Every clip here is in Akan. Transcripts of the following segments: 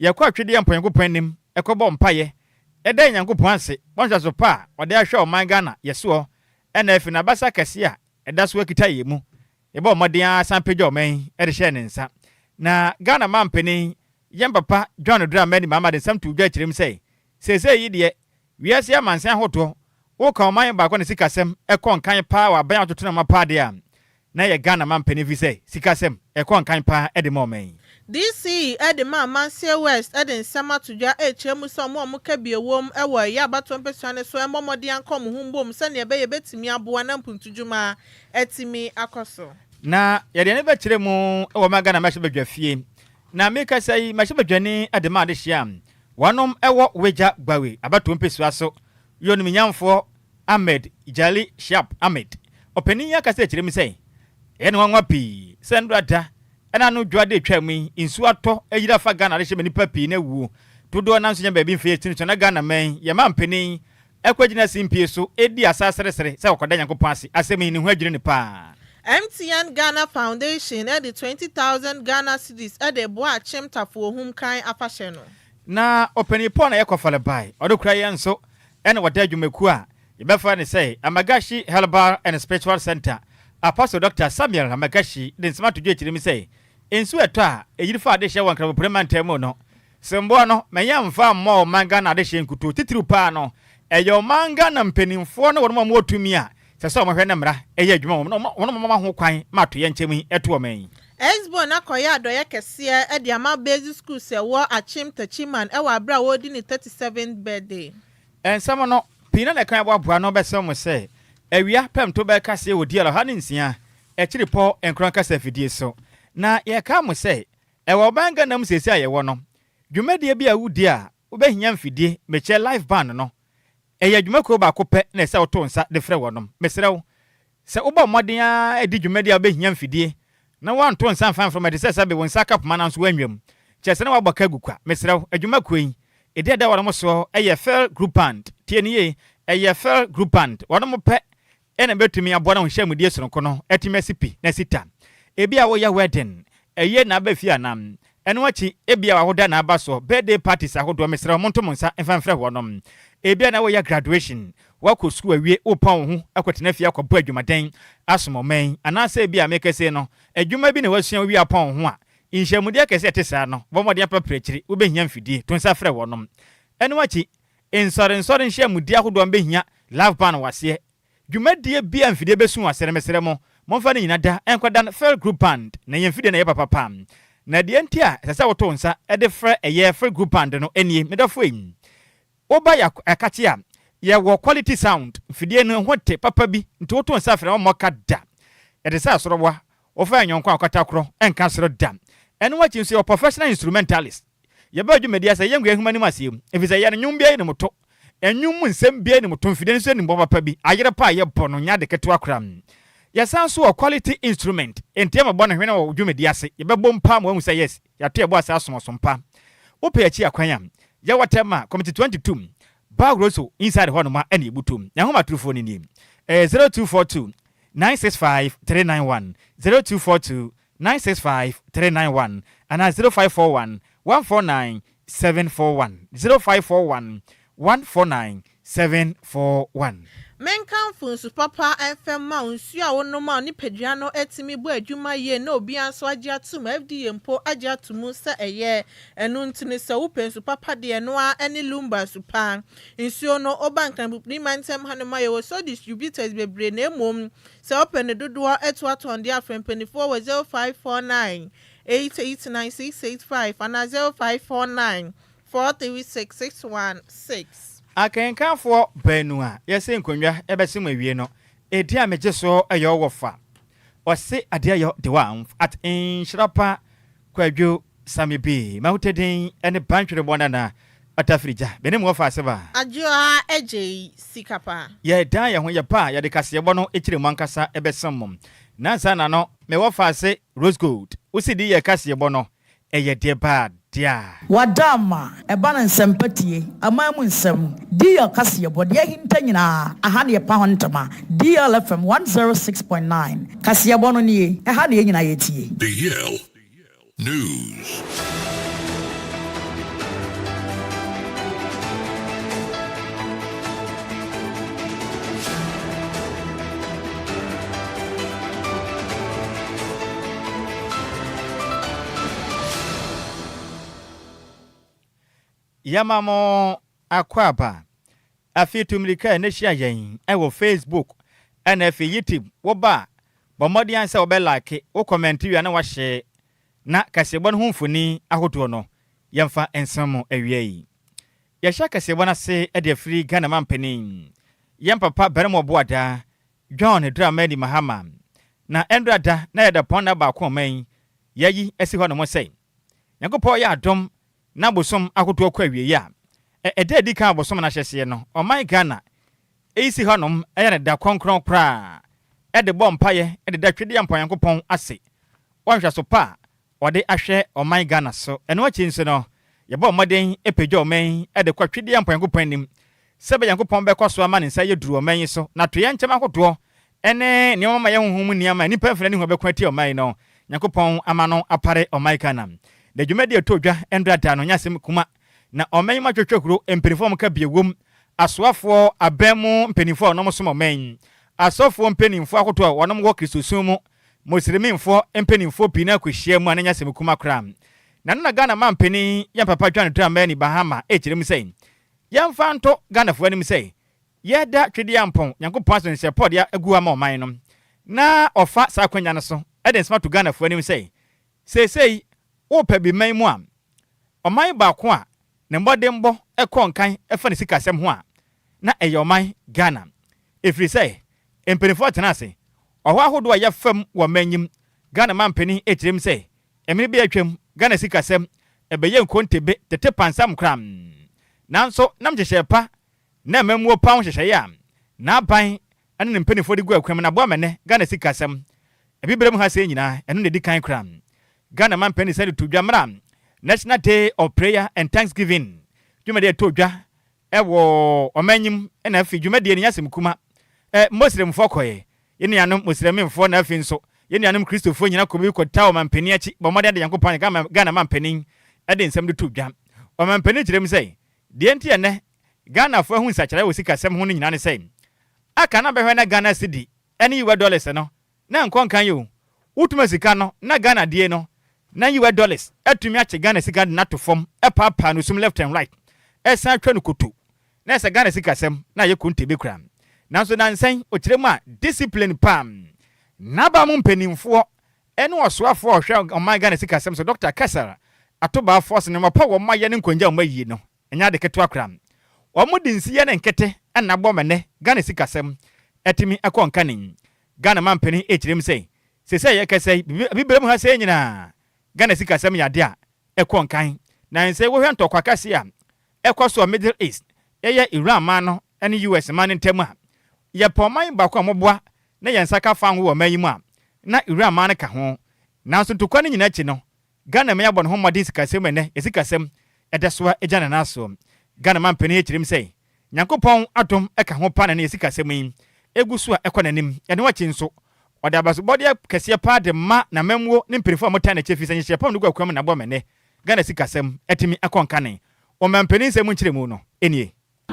Yɛkɔ atwedeɛ mpo Nyankopɔn anim kɔbɔ mpaeɛ da Nyankopɔn ase bɔ nhwɛso pa a ɔde ahwɛ ɔman Ghana yɛ soɔ ɛna afi n'abasa kɛseɛ a ɛda so akita yɛn mu. Yɛbɔɔ mmɔden ara san pagya ɔman yi de hyɛɛ ne nsa. Na Ghana manpanin, yɛn papa John Dramani Mahama de nsɛm too dwa kyerɛ mu sɛ, seesei yi deɛ, wiase amansan ahodoɔ, woka ɔman baako a ne sikasɛm kɔ nkan paa wɔ aban a wɔatoto no ama paa deɛ a, na ɛyɛ Ghana manpanin ɛfiri sɛ sikasɛm kɔ nkan paa de ma ɔman yi. DC de ma Amansie West de nsɛm ato dwa rekyerɛ mu sɛ wɔn a wɔka bi wom wɔ ɛyɛ abatoɔ mpesua no so mmɔ mmɔden anka wɔn ho mbom sɛnea ɛbɛyɛ ɛbɛtumi aboa na mpuntudwuma atumi akɔ so. Na yɛde yɛn ani bɛkyerɛ mu wɔ ma Ghana mmarahyɛbadwafie. Na mekasa yi, mmarahyɛbadwani de ma adehyeɛ a wɔnom wɔ Wagya Gbawe abatoɔ mpesua so yɛ onimnyamfoɔ Ahmed Jali Shiab Ahmed. Ɔpanin yi akasa akyerɛ mu sɛ, ɛyɛ no nwanwa pii sɛ nnora da ɛna ano dwoa da atwam yi, nsuo atɔ ayiri afa Ghana adehyɛ ma nnipa pii na awuo. Dodoɔ no ara nso nya baabi mfa yɛ tiri so na Ghana man yi, yɛn mampanin Ɛkɔgyina simpie so di asa seresere sɛ ɔkɔda Nyankopɔn ase. Asɛm yi, ne ho adwiri no paa. MTN Ghana Foundation de 20,000 Ghana cedis de reboa Akyem Tafo Ohum Kan afahyɛ no. Na ɔpanin Paul na yɛkɔ Falebay, ɔno kura yɛn nso na wɔda adwumakuo a yɛbɛfrɛ no sɛ Amagashi Herbal and Spiritual Center. Apostle Dɔkta Samuel Amagashi de nsɛm ato dwa akyire mu sɛ, Nsuo a ɛtɔ a ɛyiri fa adehyeɛ wɔ Nkrabopire mantam mu no, Sɛ mmoa no, ma yɛmfa mmɔ ɔman Ghana adehyeɛ nkutoo, titiriw paa no, ɛyɛ ɔman Ghana mpanimfoɔ ne wɔnom a wɔwɔ tumi a ɛsɛ sɛ wɔhwɛ na mmara yɛ adwuma wɔ mu na wɔnom ama ho kwan ma atoyɛnkyɛm yi to ɔman yi. Exbone akɔyɛ adɔeɛ kɛseɛ de ama Basic Schools ɛwɔ Akyem Techiman wɔ aberɛ a ɔredi ne 37th birthday. Nsɛm no, pii na na ɛkan aboaboa ano bɛsɛm mo sɛ, Awia pɛmto bɛka seɛ wɔ DL 106 akyiripɔ nkron kasa afidie so. Na yɛka mo sɛ, Ɛwɔ ɔman Ghana mu seesei a yɛwɔ no, dwumadie bi a wodi a wobɛhia mfidie, mekyerɛ live band no, ɛyɛ adwumakuo baako pɛ na ɛsɛ woto nsa de frɛ wɔnom. Mesrɛ wo, sɛ wobɔ mmɔden ara di dwumadie a wobɛhia mfidie na woanto nsa amfa amfrɛ wɔn a, ɛte sɛ sɛbe wo nsa aka poma nanso woanwam. Kyerɛ sɛ na woabɔ ka agu kwa. Mesrɛ wo, adwumakuo yi, edin a ɛda wɔnom soɔ yɛ Phil Group Band. Tie no yie, ɛyɛ Phil Group Band. Wɔnom pɛ na ebetumi aboa na wo nhyiamudie sononko no atumi asi pi na asi ta. Ebia woyɛ wedding, ayie na aba fie anaa? Ɛno akyi, ebia w'awoda na aba soɔ, birthday parties ahodoɔ, mesrɛ wo monto mo nsa mfa mfrɛ wɔnom. Ebia na woyɛ graduation, woakɔ sukuu awie, worepɔn wo ho akɔtena fie akɔbɔ adwumaden asom ɔman yi, anaasɛ ebia mekɛsei no, adwuma bi na woasua wowie apɔn wo ho a, nhyiamudie akɛseɛ a ɛte saa no, bɔ mmɔden aprapra akyiri, wobɛhia mfidie, to nsa frɛ wɔnom. Ɛno akyi, Nsɔrensɔre nhyiamudie ahodoɔ mbɛhia live band wɔ aseɛ. Dwumadie biaa mfidie bɛsu wɔ aseɛ no mesrɛ mo momfa ne nyina da nkɔdan Phil Group Band na yɛn mfidie no ɛyɛ papapa. Na deɛ nti a ɛsɛ sɛ woto wo nsa de frɛ ɛyɛ Phil Group Band no nie, medɔfoɔ yi, woba yɛ akakye a yɛwɔ quality sound, mfidie no ho te papa bi nti woto nsa frɛ wɔmmɔ ka da. Yɛte sɛ asoroboa, wofa yɛn yɔnko a ɔkatakorɔ nka soro da. Ɛno akyi nso yɛwɔ professional instrumentalist. Yɛbaa dwumadi ase a, yɛngu yɛn nhoma no mu aseɛ mu, efisɛ yɛn nnwom biara nim to. Nnwom mu nsɛm biara nim to, mfidie no nso nim bɔ papa bi. Ayere pa a yɛbɔ no nyɛ ade ketewa koraa. Yɛsan nso wɔ quality instrument, enti yɛmmɛbɔ no hwene wɔ dwumadi ase. Yɛbɛbɔ mpo ama woahu sɛ yes, yɛato yɛn bo ase asom ɔsom pa. Wopɛ akyi akwan a, yɛwɔ Tema, Committee 22, Bagroso inside hɔnom a ɛna yɛbutu. Yɛn ahomatorofoɔ no nie, ɛyɛ 0242 965 391, 0242 965 391 anaa 0541 149 741, 0541 149 741. Menkamfo nsu papa mfa mma wo, nsuo a wonom a wo nipadua no tumi bɔ adwuma yie na obiara nso agye atom, FDA mpo agye ato mu sɛ ɛyɛ. Ɛno nti no sɛ wopɛ nsu papa deɛ ɛno ara ne Lumba nsu pa. Nsuo no, woba Nkranpopni mantam hanom a yɛwɔ so distributors bebree na mmom Sɛ wopɛ ne dodoɔ to atɔn deɛ a frɛ mpaninfoɔ wɔ 0549 889 685 anaa 0549 436 616. Akenkanfoɔ baanu a yɛse nkonnwa bɛse mo awie no, edin a megye soɔ yɛ ɔwɔfa ɔse adeɛ yɔ de wa at nhyira pa Kwadwo Sammy B. M'ahotadin ne Bantwere bɔ nana Ɔtafiri gya me ne mo wɔfa ase ba. Adwoa Adjei sika pa. Yɛdan yɛn ho yɛba a yɛde kaseɛbɔ no kyerɛ mu ankasa bɛsom mo. Nansa na no me wɔfa ase Rose Gold wo CD yɛ kaseɛbɔ no ɛyɛ deɛ ba dea. Wada ama ɛba no nsɛmpa tie, aman mu nsɛm, DL kaseɛbɔ, deɛ ahinta nyinaa, aha na yɛpa ho ntoma. DL FM 106.9, kaseɛbɔ no nie, ɛha na yɛn nyinaa yɛtie. DL News. Yɛma mo akwaaba. Afei tu mmirika na hyia yɛn wɔ Facebook ɛna afei YouTube. Woba a, bɔ mmɔden ara sɛ wobɛ like, wo comment wie a na wahyɛ na kaseɛbɔ no ho mfoni ahodoɔ no yɛmfa nsɛm mo awia yi. Yɛhyɛ kaseɛbɔ no ase de afiri Ghana mampanin, yɛn papa Barima Ɔboada, John Dramani Mahama. Na ɛndra da na yɛda pɔn nna baako ɔman yi yɛayi asi hɔ nom sɛ Nyankopɔn yɛ adom na bosom ahodoɔ kɔ awieɛ a, ɛda a ɛdi kan wɔ bosom no ahyɛseɛ no, ɔman Ghana yi si hɔnom yɛ no da kronkron koraa de bɔ mpaeɛ de da Twedeampɔn Nyankopɔn ase wɔ nhwɛso pa a ɔde ahwɛ ɔman Ghana so. Ɛno akyi nso no, yɛbɔ mmɔden pagya ɔman yi de kɔ Twedeampɔn Nyankopɔn anim sɛ ɛbɛyɛ Nyankopɔn bɛkɔ so ama ne nsa ayɛ duru ɔman yi so na atoyerɛnkyɛm ahodoɔ ne nneɛma ma yɛ honhom mu nneɛma a nnipa mfiri ani ho bɛko atia ɔman yi no, Nyankopɔn ama no apare ɔman Ghana. Na dwumadi a ɛtɔɔ dwa ndra da no nyɛ asɛm kuma, na ɔman yi mu atwotwahuro mpaninfoɔ a wɔka bi wom, asoafoɔ, aban mu mpaninfoɔ a wɔnom som ɔman yi, asɔfoɔ mpaninfoɔ ahodoɔ a wɔnom wɔ Kristosom mu, Musliminfoɔ mpaninfoɔ pii no akɔhyia mu a na ɛnyɛ asɛm kuma koraa. Na ɛno na Ghana manpanin yɛn papa John Dramani Mahama rekyerɛ mu sɛ, yɛmfa nto Ghanafoɔ anim sɛ, Yɛda Twedeampɔn Nyankopɔn ase sɛ Paul de agu hɔ ama ɔman no, na ɔfa saa akwanya no so de nsɛm ato Ghanafoɔ anim sɛ, seesei wopɛ bi man mu a, ɔman baako a ne mmɔdenbɔ kɔ nkan fa ne sikasɛm ho a, na ɛyɛ ɔman Ghana. Ɛfiri sɛ, mpanimfoɔ tena ase, ɔhaw ahodoɔ a yɛfa mu wɔ ɔman yi mu, Ghana manpanin kyerɛ mu sɛ, mmere bi a atwam, Ghana sikasɛm ɛbɛyɛ nkontebe, tete pansam koraa. Nanso nam nhyehyɛe pa na amammuo pa ho nhyehyɛeɛ a n'aban ne ne mpaninfoɔ de gu akwan mu no aboa ma ɛnnɛ Ghana sikasɛm Abibirem ha sei nyinaa ɛno na ɛdi kan koraa. Ghana manpanin san de too dwa mmerɛ a National Day of Prayer and Thanksgiving dwumadie a ɛtɔɔ dwa wɔ ɔman yi mu na afei dwumadie no nyɛ asɛm kuma Muslimfoɔ kɔeɛ, yɛn nuanom Muslimfoɔ na afei nso yɛn nuanom Kristofoɔ nyinaa kɔ bi kɔtaa ɔmanpanin akyi bɔ mmɔden de Nyankopɔn ayɛ Ghana manpanin de nsɛm de too dwa. Ɔmanpanin kyerɛ mu sɛ deɛ nti a ɛnnɛ Ghanafoɔ ahu nsakyeraɛ wɔ sikasɛm ho no nyinaa ne sɛ, aka na bɛhwɛ na Ghana cedi ne US dollars no na nkɔ nkan o, wotuma sika no na Ghana die no na US dollars atumi akye Ghana sika de no ato fam apaapaa no sum left and right ɛsan atwa no koto na ɛsɛ Ghana sikasɛm na ayɛ kontebe koraa. Nanso nansa yi ɔkyerɛ mu a discipline paa n'aba mu mpaninfoɔ ne ɔsoafoɔ a ɔhwɛ ɔman Ghana sikasɛm so Dɔkta Cassar Atobaa Forson ne mmɔpɔ a wɔn ayɛ ne nkongya a wɔn ayie no Ɛnyɛ ade ketewa koraa. Wɔn de nsiyɛ ne nkete na abɔ ma nnɛ Ghana sikasɛm atumi akɔ nkanen. Ghana manpanin rekyerɛ mu sɛ, seesei a yɛrekasa yi, Abibirem ha sɛɛ nyinaa, Ghana sikasɛm yɛ ade a ɛkɔ nkan. Na nsɛ wohwɛ ntɔkwa kɛse a ɛkɔ so wɔ Middle East, ɛyɛ Iran man no ne US man no ntam a, yɛpɛ ɔman baako a wɔboa na yɛn nsa ka fango wɔ ɔman yi mu a, na Iran man no ka ho. Nanso ntokwa no nyinaa akyi no, Ghana man abɔ ne ho mmɔden sikasɛm mu ɛnnɛ, yɛ sikasɛm ɛda so ara gya ne nan so. Ghana manpanin kyerɛ mu sɛ, Nyankopɔn adom ka ho paa na ɛnnɛ yɛ sikasɛm yi egu so a ɛkɔ n'anim. Ɛno akyi nso, ɔde abasobɔdeɛ kɛseɛ paa de ma n'amammuo ne mpaninfoɔ a wɔtaa n'akyi ɛfiri sɛ nhyehyɛɛ pa a wɔde gu akwan mu na aboa ma ɛnnɛ Ghana sikasɛm atumi akɔ nkane. Ɔmanpanin nsɛm mu nkyerɛmu no nie.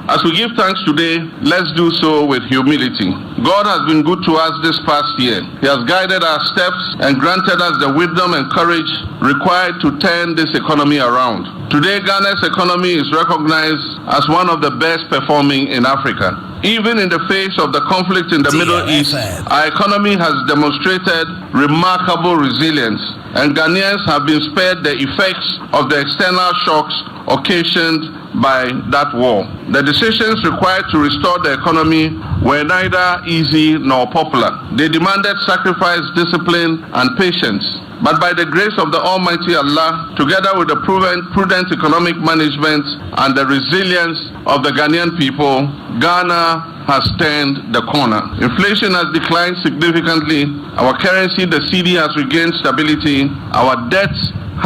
As we give thanks today, let's do so with humility. God has been good to us this past year. He has guided our steps and granted us the wisdom and courage required to turn this economy around. Today, Ghana's economy is recognized as one of the best performing in Africa. Even in the face of the conflict in the Middle East, our economy has demonstrated remarkable resilience, and Ghanaians have been spared the effects of the external shocks occasioned by that war. The decisions required to restore the economy were neither easy nor popular. They demanded sacrifice, discipline, and patience. But by the grace of the Almighty Allah, together with the proven, prudent economic management and the resilience of the Ghanaian people, Ghana has turned the corner. Inflation has declined significantly. Our currency, the cedi, has regained stability. Our debt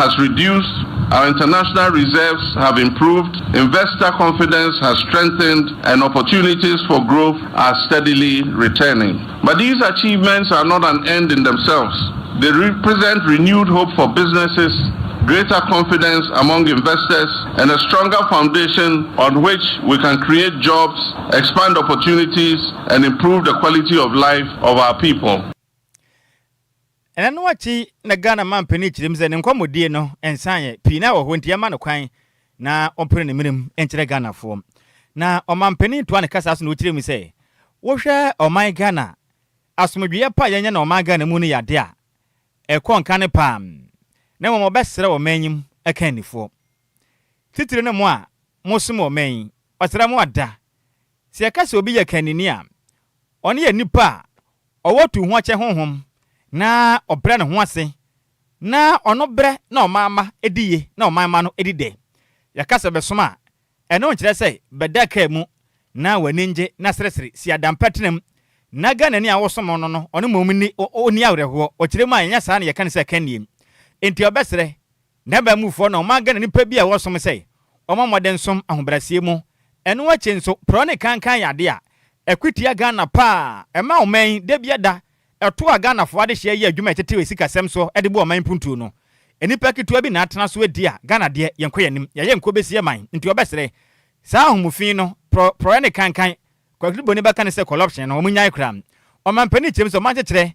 has reduced. Our international reserves have improved. Investor confidence has strengthened, and opportunities for growth are steadily returning. But these achievements are not an end in themselves. They represent renewed hope for businesses, greater confidence among investors, and a stronger foundation on which we can create jobs, expand opportunities, and improve the quality of life of our people. Ɛna no akyi na Ghana manpanin kyerɛ mu sɛ ne nkɔmmɔdie no nsaeɛ pii na wɔ hɔ nti yɛmma no kwan. na ɔmpere ne menem nkyerɛ Ghanafoɔ. Na ɔmanpanin toa ne kasa so na ɔkyerɛ mu sɛ, wohwɛ ɔman Ghana a, asomdwoeɛ pa a yɛanya no ɔman Ghana mu no yɛ adeɛ a ɛkɔ nkane paa, na mmom ɔbɛsrɛ ɔman yi mu akannifoɔ, titire ne mo a mosom ɔman yi, ɔsrɛ mo ada, sɛ yɛka sɛ obi yɛ kannini a, ɔno yɛ nipa a ɔwɔ tuhoakyɛ honhom na ɔbrɛ ne ho ase na ɔno brɛ na ɔman mma di ye na ɔman mma no di dɛ. Yɛka sɛ bɛsom a, ɛno nkyerɛ sɛ bɛda kaa mu na w'ani ngye na seresere si adampɛ tena mu na Ghanani a wosom no no ɔno mmom nni ɔnni awerɛhoɔ. Ɔkyerɛ mu a ɛnyɛ saa na yɛka no sɛ kannie. Enti ɔbɛsrɛ N'abamufoɔ na ɔma Ghana nipa bi a wɔsom sɛ ɔmɔ mmɔden nsom ahobraseɛ mu. Ɛno akyi nso, porɔ ne kankan yɛ adeɛ a ɛko tia Ghana paa. Ɛma ɔman yi, da bia da, ɛto a Ghanafoɔ adehyeɛ yɛ adwuma a ɛtetew asikasɛm soɔ de boa ɔman mpuntuo no. Nnipa ketewa bi na atena so adi a Ghana deɛ yɛnkɔ yɛn anim, yɛayɛ nkɔbɛsie man. Nti wɔbɛsrɛ, saa ahomufi no, porɔ, porɔeɛ ne kankan, Kwaku Boni bɛka ne sɛ corruption no wɔn nyae koraa. Ɔmanpanin kyerɛ mu sɛ ɔman kyekyerɛ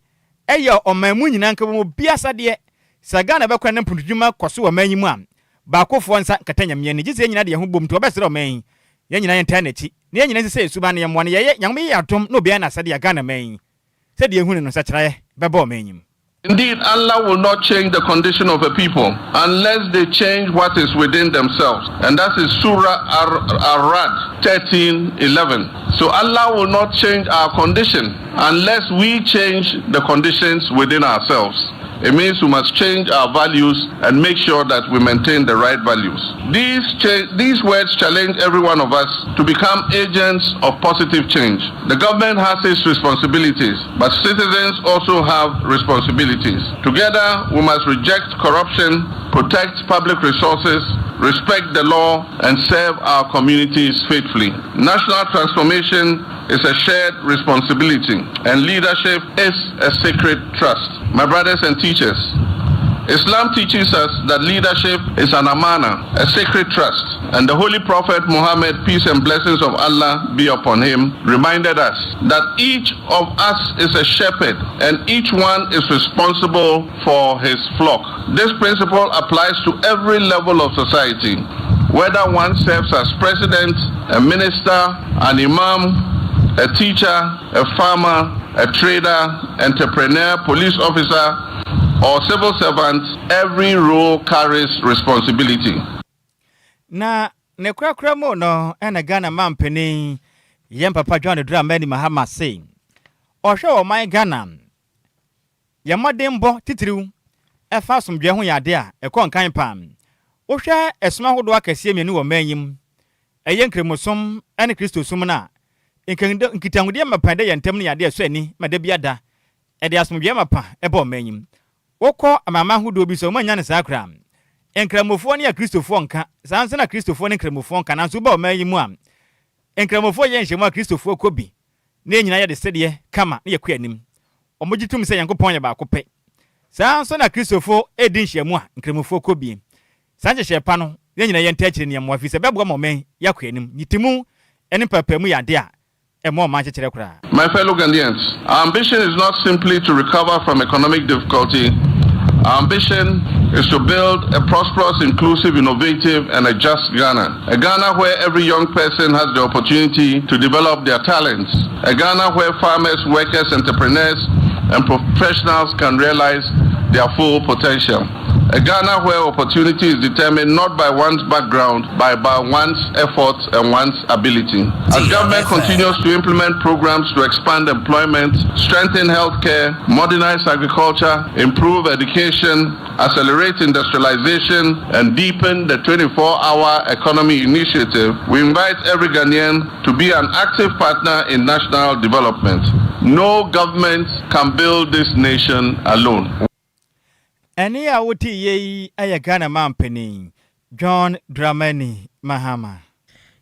yɛ ɔman mu nyinaa nkabom obi asadeɛ. Sɛ Ghana bɛkɔ na mpuntudwuma kɔ so wɔ ɔman yi mu a, baakofoɔ nsa nkata Nyame ani gye sɛ yɛn nyinaa de yɛn ho bom nti wɔbɛsrɛ ɔman yi yɛn nyinaa yɛntaa n'akyi na yɛn nyinaa nsesa yɛn suban na yɛmmoa no yɛyɛ Nyame yɛ adom na obiara n'asɛdeɛ a Ghana man yi sɛdeɛ yɛhu no no nsakyeraeɛ bɛba ɔman yi mu. Indeed, Allah will not change the condition of a people unless they change what is within themselves. And that is Surah Ar-Rad 13, 11. So Allah will not change our condition unless we change the conditions within ourselves. It means we must change our values and make sure that we maintain the right values. These, these words challenge every one of us to become agents of positive change. The government has its responsibilities, but citizens also have responsibilities. Together, we must reject corruption, protect public resources, respect the law, and serve our communities faithfully. National transformation is a shared responsibility, and leadership is a sacred trust. My brothers and teachers, Islam teaches us that leadership is an amana, a sacred trust. And the Holy Prophet Muhammad, peace and blessings of Allah be upon him, reminded us that each of us is a shepherd and each one is responsible for his flock. This principle applies to every level of society, whether one serves as president, a minister, an imam, a teacher, a farmer, a trader, entrepreneur, police officer, or civil servant, every role carries responsibility. Na ne korakora mu no ɛna Ghana mampanin yɛn papa John Dramani Mahama se ɔhwɛ ɔman Ghana yɛn mmɔdenbɔ titiriw ɛfa asomdwoeɛ ho yɛ ade a ɛkɔ nkan paa. Wohwɛ ɛsom ahodoɔ akɛseɛ mmienu wɔ ɔman yi mu, ɛyɛ Nkramosom ne Kristosom no a, nkitahodie mapa ɛda yɛn ntam no yɛ ade a ɛsɔ ani ma da bi ada ɛde asomdwoeɛ mapa ɛbɔ ɔman yi mu. Wokɔ amanaman ahodoɔ bi so a, wɔannya no saa koraa. Nkramofoɔ ne Akristofoɔ nka, saa nso na Kristofoɔ ne Nkramofoɔ nka, nanso woba ɔman yi mu a, Nkramofoɔ yɛ nhyiamu a Kristofoɔ kɔ bi, na yɛn nyinaa yɛde sedeɛ kama na yɛkɔ anim. Wɔgye tom sɛ Nyankopɔn yɛ baako pɛ. Saa ara nso na Kristofo redi nhyiamu a Nkramofoɔ kɔ bi. Saa nhyehyɛe pa no, yɛn nyinaa yɛntaa akyire na yɛmmoa, efisɛ ɛbɛboa ma ɔman yi akɔ anim. Nyitimu ne mpaapaemu yɛ ade a ɛmmoa ɔman kyekyerɛ koraa. My fellow Ghanaians, our ambition is not simply to recover from economic difficulty. Our ambition is to build a prosperous, inclusive, innovative, and a just Ghana. A Ghana where every young person has the opportunity to develop their talents. A Ghana where farmers, workers, entrepreneurs, and professionals can realize their full potential. A Ghana where opportunity is determined not by one's background, but by one's efforts and one's ability. As government continues to implement programs to expand employment, strengthen healthcare, modernize agriculture, improve education, accelerate industrialization, and deepen the 24-hour economy initiative, we invite every Ghanaian to be an active partner in national development. No government can build this nation alone. Ɛnne a wote yie yi yɛ Ghana manpanin John Dramani Mahama.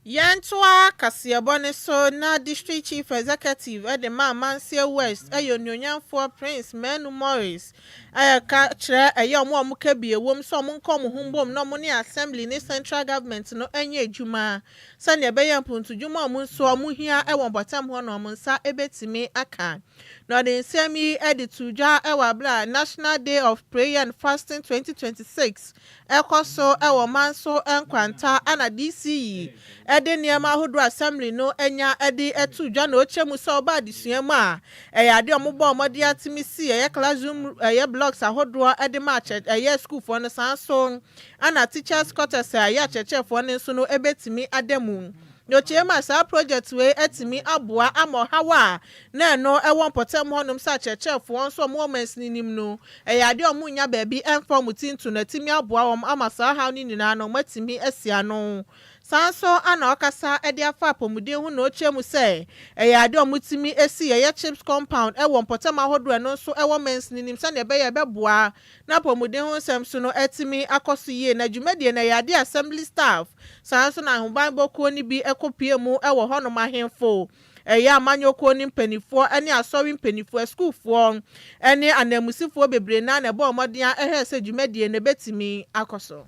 Yɛntoa kaseɛbɔ no so na District Chief Executive de ma Amansie West yɛ Onuonyamfoɔ Prince Manu Morris reka kyerɛ ɛyɛ wɔn a wɔka bi ɛwom sɛ wɔn nka wɔn ho mbom na wɔn ne Assembly ne Central Government no nyɛ adwuma sɛdeɛ ɛbɛyɛ mpuntudwuma a wɔn nso wɔn hia wɔ mpɔtam hɔ no wɔn nsa bɛtumi aka. Na ɔde nsɛm yi de too dwa wɔ abere a National Day of Prayer and Fasting 2026 ɛkɔ so wɔ Manso Nkwanta na DCE de nneɛma ahodoɔ Assembly no anya de to dwa na ɔkyerɛ mu sɛ ɔba adesua mu a, ɛyɛ adeɛ a wɔbɔɔ mmɔden atumi si ɛyɛ classroom ɛyɛ blocks ahodoɔ de ma akyerɛ ɛyɛ sukuufoɔ no saa nso na teachers quarters a ɛyɛ akyerɛkyerɛfoɔ no nso no bɛtumi ada mu. Na ɔkyerɛ mu a saa project wei atumi aboa ama ɔhaw a na ɛno ɛwɔ mpɔtam hɔnom sɛ akyerɛkyerɛfoɔ nso a wɔwɔ mansini no mu no, ɛyɛ adeɛ a wɔnnya baabi mfa wɔn ti nto no atumi aboa wɔn ama saa haw no nyinaa no wɔatumi asi ano. Saa nso na ɔkasa de afa apɔmuden ho na ɔkyerɛ mu sɛ ɛyɛ adeɛ a wɔtumi si ɛyɛ CHPS compound wɔ mpɔtam ahodoɔ ɛno nso ɛwɔ mansini no mu sɛdeɛ ɛbɛyɛ ɛbɛboa na apɔmuden ho nsɛm so no atumi akɔ so yie. Na dwumadie no ɛyɛ adeɛ assembly staff saa nso na ahobanbɔ kuo no bi kɔpie mu wɔ hɔnom ahemfo ɛyɛ amanyɔkuo no mpanimfoɔ ne asɔre mpanimfoɔ asukuufoɔ ne ananmusifoɔ bebree naa na ɛbɔ mmɔden a ɛhwɛ sɛ dwumadie no bɛtumi akɔ so.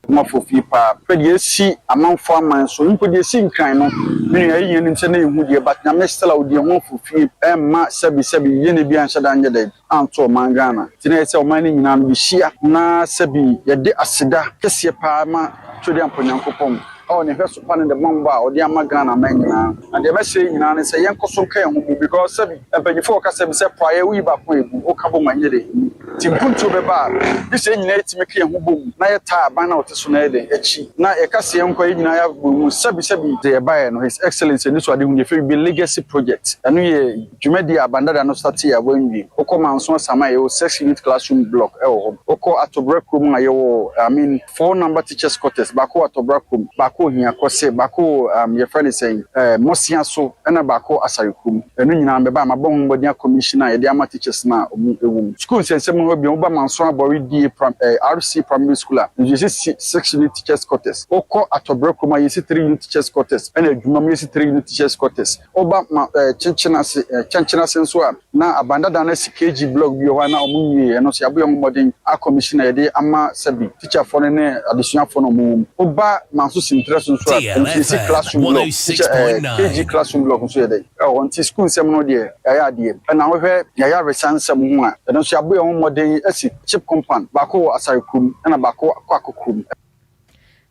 Kumafo fie paa pɛ deɛ esi amanfo aman so mpo deɛ esi Nkran no me nua yɛn nim sɛ na ehu deɛ, but Nyame still a odi ɛho afo fie ɛmma sɛbi sɛbi yie na ebi anhyɛ da nyɛ dɛ anto ɔman Ghana ti na yɛ sɛ ɔman no nyinaa no yɛhyia na sɛbi yɛde aseda kɛseɛ paa ma Twɛdeɛ Ampa Nyankopɔn ɛwɔ ne hwɛ so pa ne ne bambɔ a ɔde ama Ghana man nyinaa. Na deɛ mɛsrɛ nyinaa ne sɛ yɛnkɔ so nka yɛn ho mu because sɛbi mpanyinfoɔ wɔka sɛbi sɛ praeɛ woyi baako a ebu woka bom a nyɛ dɛ emu nti mpuntuo bɛba a gye sɛ yɛn nyinaa yɛtumi ka yɛn ho bom na yɛtaa aban na ɔte so na yɛ dɛ akyi na yɛka sɛ yɛn nkɔ yɛn nyinaa yɛabɔ mu sɛbi sɛbi deɛ yɛbaeɛ no His Excellence ani so ade hu yɛfɛ bi legacy project. Ɛno yɛ dwumadi a abandada no start a wɔnwie. Wokɔ Manso Asama a, yɛwɔ six unit classroom block ɛwɔ hɔ. Wokɔ Atɔbra kurom a, yɛwɔ, I mean, four number teachers quarters, baako wɔ Atɔbra kurom, baako wɔ Hiakɔse, baako wɔ yɛfrɛ no sɛn Mɔsia so, ɛna baako Asare kurom. Ɛno nyinaa bɛba a mabɔ ho mmɔden commission a yɛde ama teachers no a ɔmo ɛwɔ mu. School nsɛnsɛm hɔ bi, woba Manso Abɔre DA prim RC Primary School a nso yɛsi six unit teachers quarters. Wokɔ Atɔbra kurom a, yɛsi three unit teachers quarters, ɛna adwuma mu yɛsi three unit teachers quarters. Woba ma kyenkyen ase kyɛnkyɛn ase nso a, na abandada no asi KG block bi wɔ hɔ a na ɔmo nwie. Ɛno nso yɛabɔ yɛn ho mmɔden akɔmission a yɛde ama sɛbi teacherfoɔ no ne adesuafoɔ no ɔmo wɔ mu. Woba Manso Sintrɛ so nso a, ɛno nso yɛsi classroom block, teacher KG classroom block nso yɛ dɛ ɛwɔ hɔ. Nti school nsɛm no deɛ, yɛayɛ adeɛ. Ɛna wohwɛ yɛayɛ aresa nsɛm ho a, ɛno nso yɛabɔ yɛn ho mmɔden asi CHPS compound baako wɔ Asare kurom ɛna baako kɔ Akɔ kurom.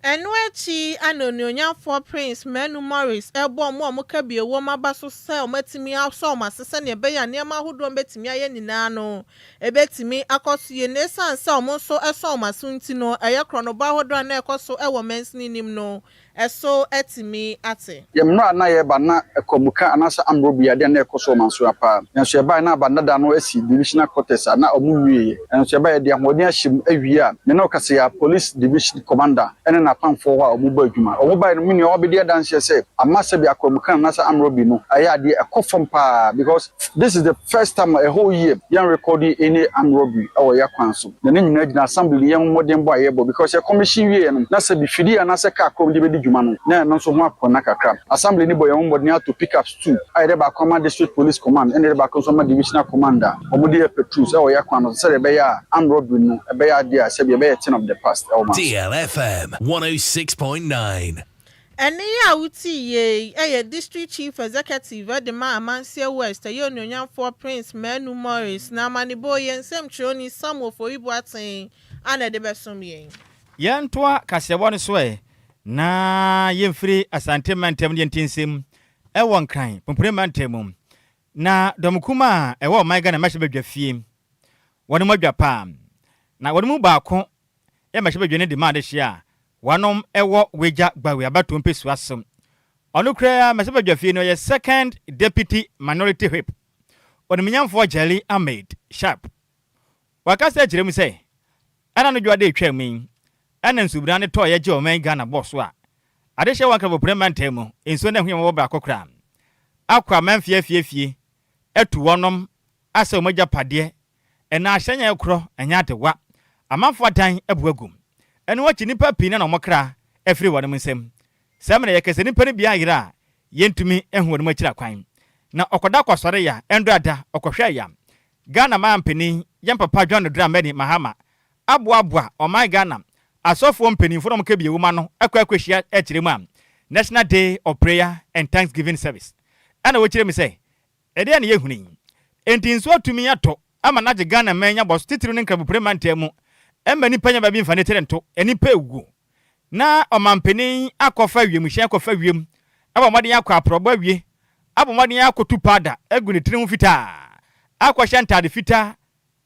Ɛno akyi ana Onuonyamfoɔ Prince Manu Morris ɛbɔ ɔmo a ɔmo bi ewom aba so sɛ ɔmo atumi asɔ ɔmo ase sɛnea ɛbɛyɛ a nneɛma ahodoɔ ɔmo ayɛ nyinaa no ebɛtumi akɔ so yie. Na esan sɛ ɔmo nso ɛsɔ ɔmo aso nti no, ɛyɛ korɔnobɔ ahodoɔ a na ɛkɔ so ɛwɔ mansini nim no ɛso ɛtumi ate. Yɛ mmerɛ a na yɛreba na ɛkɔmuka anaasɛ amrɔbi adeɛ na ɛkɔ so ɔman so paa, nanso yɛbaeɛ na abandada no asi divisional quarters a na ɔmo wie. Nanso yɛbaeɛ de ahoɔden ahyɛ mu awie a me ne ɔkasa yɛ police division commander ɛne n'apamfoɔ hɔ a ɔmo bɔ adwuma. Ɔmo baeɛ no, me nua ɔbɛdi adanseɛ sɛ ama sɛ bi akɔmuka anaasɛ amrɔbi no ɛyɛ adeɛ ɛkɔ fam paa because this is the first time a whole year yɛn record any armed robbery ɛwɔ yɛ kwan so. Na ne nyinaa gyina assembly yɛn mmɔden bɔ a yɛbɔ because yɛ commission wie no na sɛ bi fidie anaasɛ kaa kurom de bɛdi dwuma no na ɛno nso ho akɔna kakra. Assembly ni bɔ yɛn mmɔden ato pickups two a yɛde baako ama district police command ɛna yɛde baako nso ama divisional commander. Wɔn de yɛ patrols ɛwɔ yɛ kwan no so sɛdeɛ ɛbɛyɛ a armed robbery no ɛbɛyɛ adeɛ a sɛbi ɛbɛyɛ thing of the past ɛwɔ ma. DLFM 106.9. Ɛne yi a wotii yie ɛyɛ District Chief Executive ɛde ma Amansie West, ɛyɛ Onuonyamfoɔ Prince Manu Morris. Na amanebɔ yɛn nsɛmtwerɛni Samuel Foribuaten ana ɛde bɛsom yɛn. Yɛntoa kaseɛbɔ no so ɛ na yɛmfiri Asante mantam ne yɛnti nsɛm ɛwɔ Nkran Pompone mantam mu. Na dɔmkum a ɛwɔ ɔman Ghana mmɛhyɛ badwa fie wɔne mu adwa paa na wɔne mu baako yɛ mmɛhyɛ badwa no de ma adehyeɛ a wɔnom ɛwɔ Wagya Gbawe abatoɔ mpɛsua so. Ɔno koraa mmɛhyɛ badwa fie no yɛ second deputy minority whip, Ɔnimnyamfoɔ Jelly Ahmed Sharp. Wakasa akyerɛ mu sɛ ɛna no dwade atwa mu yi ɛna nsubura ne tɔɔ yɛgye ɔman Ghana bɔ so a adehyɛ wɔn Nkramopono mantam mu nsuo no ɛho yɛ wɔwɔ baako koraa akɔ amanfie afiefie atu wɔnom asɛ wɔn agyapadeɛ ɛna ahyɛnyɛ korɔ ɛnyɛ adewa amanfoɔ adan abu agum. Ɛno akyi nnipa pii na na wɔn kra afiri wɔn nsam. Saa mmerɛ yɛkɛ sɛ nnipa no bi ayera a yɛntumi nhu wɔnom akyiri akwan. Na ɔkɔda kɔsɔre ya ɛndɔ ada ɔkɔhwɛ ya. Ghana manpanin yɛn papa John Dramani Mahama aboaboa ɔman Ghana asɔfoɔ mpaninfoɔ na wɔn ka bi ɛwom ano akɔ akɔhyia akyerɛ mu a National Day of Prayer and Thanksgiving Service ɛna wɔkyerɛ mu sɛ ɛdeɛn na yɛhunu yi? Enti nsuo atumi atɔ ama no agye Ghana man yi abɔ so titiriw ne Nkrabopire mantam mu ɛmma nipa nya baabi mfa ne tiri nto, nnipa ɛwuo na ɔmanpanin akɔfa wiemhyɛn akɔfa wiem abɔ mmɔden akɔ aprɔbɔ awie abɔ mmɔden akɔtu paada agu ne tiri ho fitaa akɔhyɛ ntaade fitaa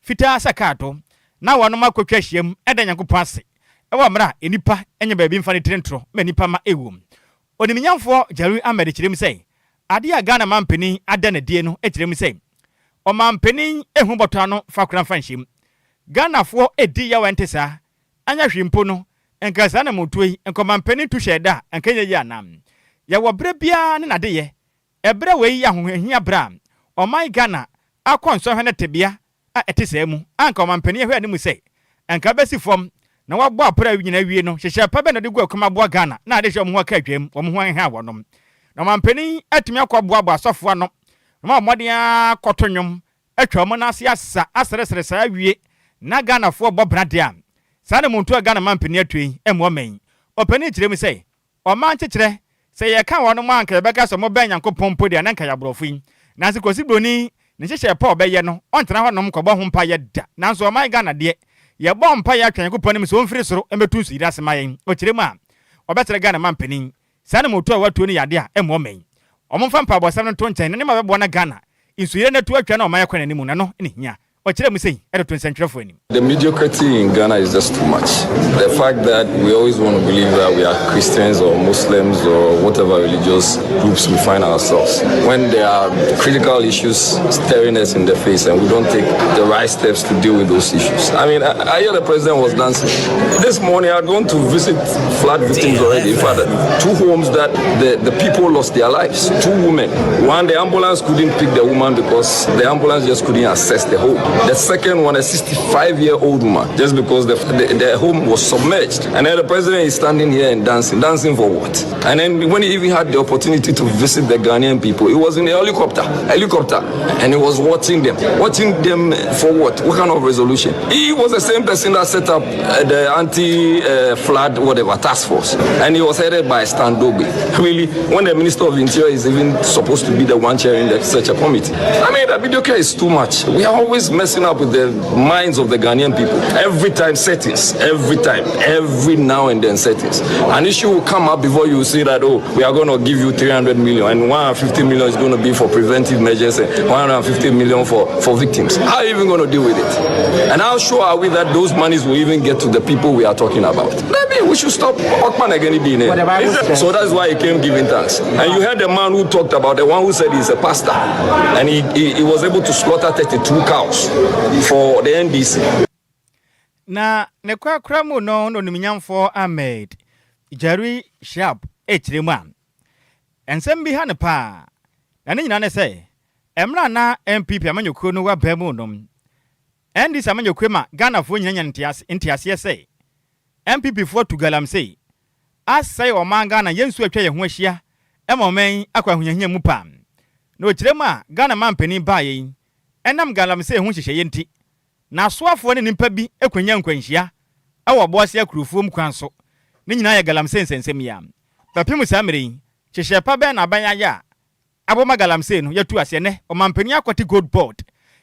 fitaa sɛ kaato na wɔnom akɔtwa ahyiam da Nyankopɔn ase wɔ mmerɛ a nnipa nya baabi mfa ne tiri ntorɔ ma nnipa ma ɛwuom. Onimnyamfoɔ Jerry Ahmed kyerɛ mu sɛ adeɛ a Ghana manpanin ada no adie no kyerɛ mu sɛ ɔmanpanin ɛhu bɔtɔ ano fa kora mfa nhyɛm. Ghanafoɔ ɛdi yaw a ɛnte saa. Anyɛ hwee mpo no, nka saa anammɔntuo yi, nka ɔmanpanin tu hyɛɛ da a, anka ɛnyɛ yie anaa? Yɛwɔ berɛ biara ne n'adeyɛ. Ɛberɛ wei yɛ ahohiahia berɛ a ɔman Ghana akɔ nsɔhwɛ ne tebea a ɛte saa mu a anka ɔmanpanin ahwɛ anim sɛ anka ɛbɛsi fam na wabɔ apra nyinaa awie no, nhyehyɛɛ pa bɛn na ɔde gu akwan mu aboa Ghana na adehyeɛ wɔn ho aka adwam, wɔn ho aheha wɔnom. Na ɔmanpanin atumi akɔboaboa asɔfoɔ ano na wɔabɔ mmɔden ara akɔto nnwom atwa wɔn nan ase asa aseresere saa awie na Ghanafoɔ bɔ bra deɛ a, saa na muntu a Ghana manpanin atu yi mmoa man yi. Ɔpanin kyerɛ mu sɛ, ɔman kyekyerɛ, sɛ yɛka wɔnom a anka yɛbɛka sɛ wɔbɛn Nyankopɔn mpo deɛ na nka yɛ aborɔfo yi. Nanso Kwasi Broni ne nhyehyɛɛ pa a ɔbɛyɛ no, ɔntena hɔnom nkɔbɔ ho mpaeɛ da. Nanso ɔman Ghana deɛ, yɛbɔ mpaeɛ atwɛn Nyankopɔn anim sɛ ɔmfiri soro mmɛtu nsuyire ase ma yɛn. Ɔkyerɛ mu a, ɔbɛsrɛ Ghana manpanin Saa anammɔntuo a wɔatuo no yɛ adeɛ a ɛmmoa ɔman yi. Wɔmfa mpaebɔsɛm no nto nkyɛn na nneɛma a ɛbɛboa na Ghana nsuyire no atu atwa na ɔman akɔ n'anim no, ɛno na ɛhia. Ɔkyerɛɛ mu sei de too nsɛntwerɛfoɔ anim. The mediocrity in Ghana is just too much. The fact that we always want to believe that we are Christians or Muslims or whatever religious groups we find ourselves, when there are critical issues staring us in the face and we don't take the right steps to deal with those issues. I mean, I, I hear the president was dancing. This morning I'd gone to visit flood victims already. In fact, two homes that the, the people lost their lives, two women. One, the ambulance couldn't pick the woman because the ambulance just couldn't access the home. The second one, a 65 year old woman, just because the, the, the home was submerged. And then the president is standing here and dancing. Dancing for what? And then when he even had the opportunity to visit the Ghanaian people, he was in a helicopter, helicopter, and he was watching them. Watching them for what? What kind of resolution? He was the same person that set up uh, the anti-flood uh, whatever task force, and he was headed by Stan Dogbe. Really, when the Minister of Interior is even supposed to be the one chairing the, such a committee. I mean, the video is too much. We are always messing up with the minds of the Ghanaian people. Every time settings, every time, every now and then settings. An issue will come up before you see that, oh, we are going to give you 300 million and 150 million is going to be for preventive measures and 150 million for, for victims. How are you even going to deal with it? And how sure are we that those monies will even get to the people we are talking about? Maybe we should stop Okman again being here. So that's why he came giving thanks. And you heard the man who talked about the one who said he's a pastor and he, he, he was able to slaughter 32 cows for the NDC. Na ne korakora mu no na Onimnyamfoɔ Ahmed Jerry Shihab rekyerɛ mu a, nsɛm bi ha no paa, na ne nyinaa ne sɛ, mmerɛ a na NPP amanyɔkuo no wɔ abɛn mu no, NDC amanyɔkuo ma Ghanafoɔ nyinaa nya nteaseɛ sɛ NPP foɔ tu galamsey asɛe ɔman Ghana, yɛn nsuo atwa yɛn ho ahyia ma ɔman yi akɔ ahohiahia mu paa. Na ɔkyerɛ mu a Ghana manpanin baeɛ yi, ɛnam galamsey ho nhyehyɛeɛ nti, N'asoafoɔ ne nnipa bi kɔnya nkwanhyia wɔ Ɔboase akurofuom kwan so. Ne nyinaa yɛ galamsey nsɛnsɛm yi ara. Bɛpem saa mmerɛ yi, nhyehyɛɛ pa bɛn na aban ayɛ a abɔ ma galamsey no yɛatu aseɛ? Nnɛ, ɔmanpanin akɔte Gold Board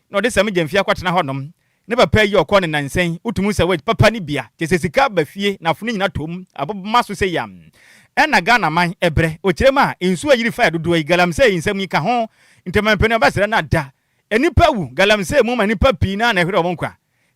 na ɔde Sammy Gyamfi akɔtena hɔnom. Ne papa yi a ɔkɔɔ no nnansa yi, wotumi hu sɛ wage papa no bi a, kyerɛ sɛ sika aba fie na afono nyina tɔ mu, aboboma so sei a. Ɛna Ghana man brɛ. Ɔkyerɛ mu a, nsuo a ɛyiri faeɛ dodoɔ yi, galamsey nsɛm yi ka ho. Nti ɔmanpanin ɔbɛsrɛ no ada Nnipa awu galamsey mu ma nnipa pii no ara na ɛhwere wɔn nkwa.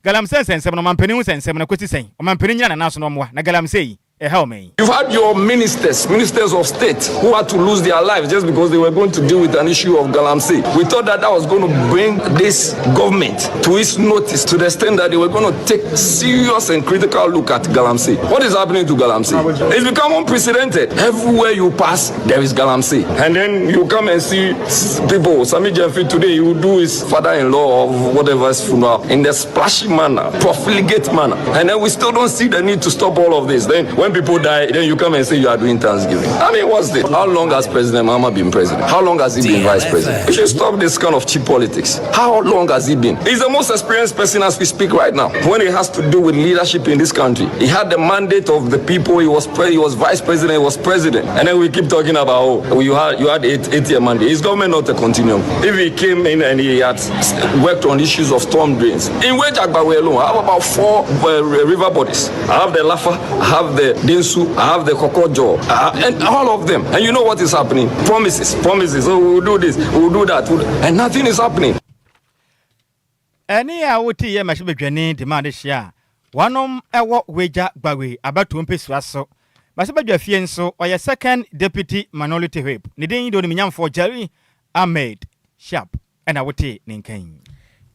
Galamsey nsɛnsɛm no, ɔmampanin ho nsɛnsɛm no, ɛkɔsi sɛn? Ɔmampanin nnyina n'anan so na ɔmmoa, na galamsey yi, ɛreha ɔman yi. You've had your ministers, ministers of state who had to lose their lives just because they were going to deal with an issue of galamsey. We thought that that was going to bring this government to its notice to the extent that they were going to take serious and critical look at galamsey. What is happening to galamsey? It's become unprecedented. Everywhere you pass, there is galamsey. And then you come and see people, Sami Jemfi today, he will do his father-in-law or whatever's funeral in the splashy manner, profligate manner. And then we still don't see the need to stop all of this. Then when When people die, then you come and say you are doing Thanksgiving. I mean, what's this? How long has President Mahama been president? How long has he been vice president? We should stop this kind of cheap politics. How long has he been? He's the most experienced person as we speak right now. When it has to do with leadership in this country, he had the mandate of the people. He was pre- he was vice president. He was president. And then we keep talking about, oh, you had 8 year mandate. His government not a continuum. If he came in and he had worked on issues of storm drains in Weija Gbawe alone, I have about four river bodies. I have the Lafa, I have the Densu, I have the Kokojo, and all of them. And you know what is happening? Promises, promises. Oh, we will do this, we will do that, and nothing is happening. Ɛne a wote yɛ mmarahyɛbadwani de ma ade hyia a wɔnom ɛwɔ Weija Gbawe abatoɔ mpɛsua so mmarahyɛbadwa fie nso, ɔyɛ Second Deputy Minority Whip. Ne din de Onimnyamfoɔ Jerry Ahmed Sharp ɛna wote ne nkan.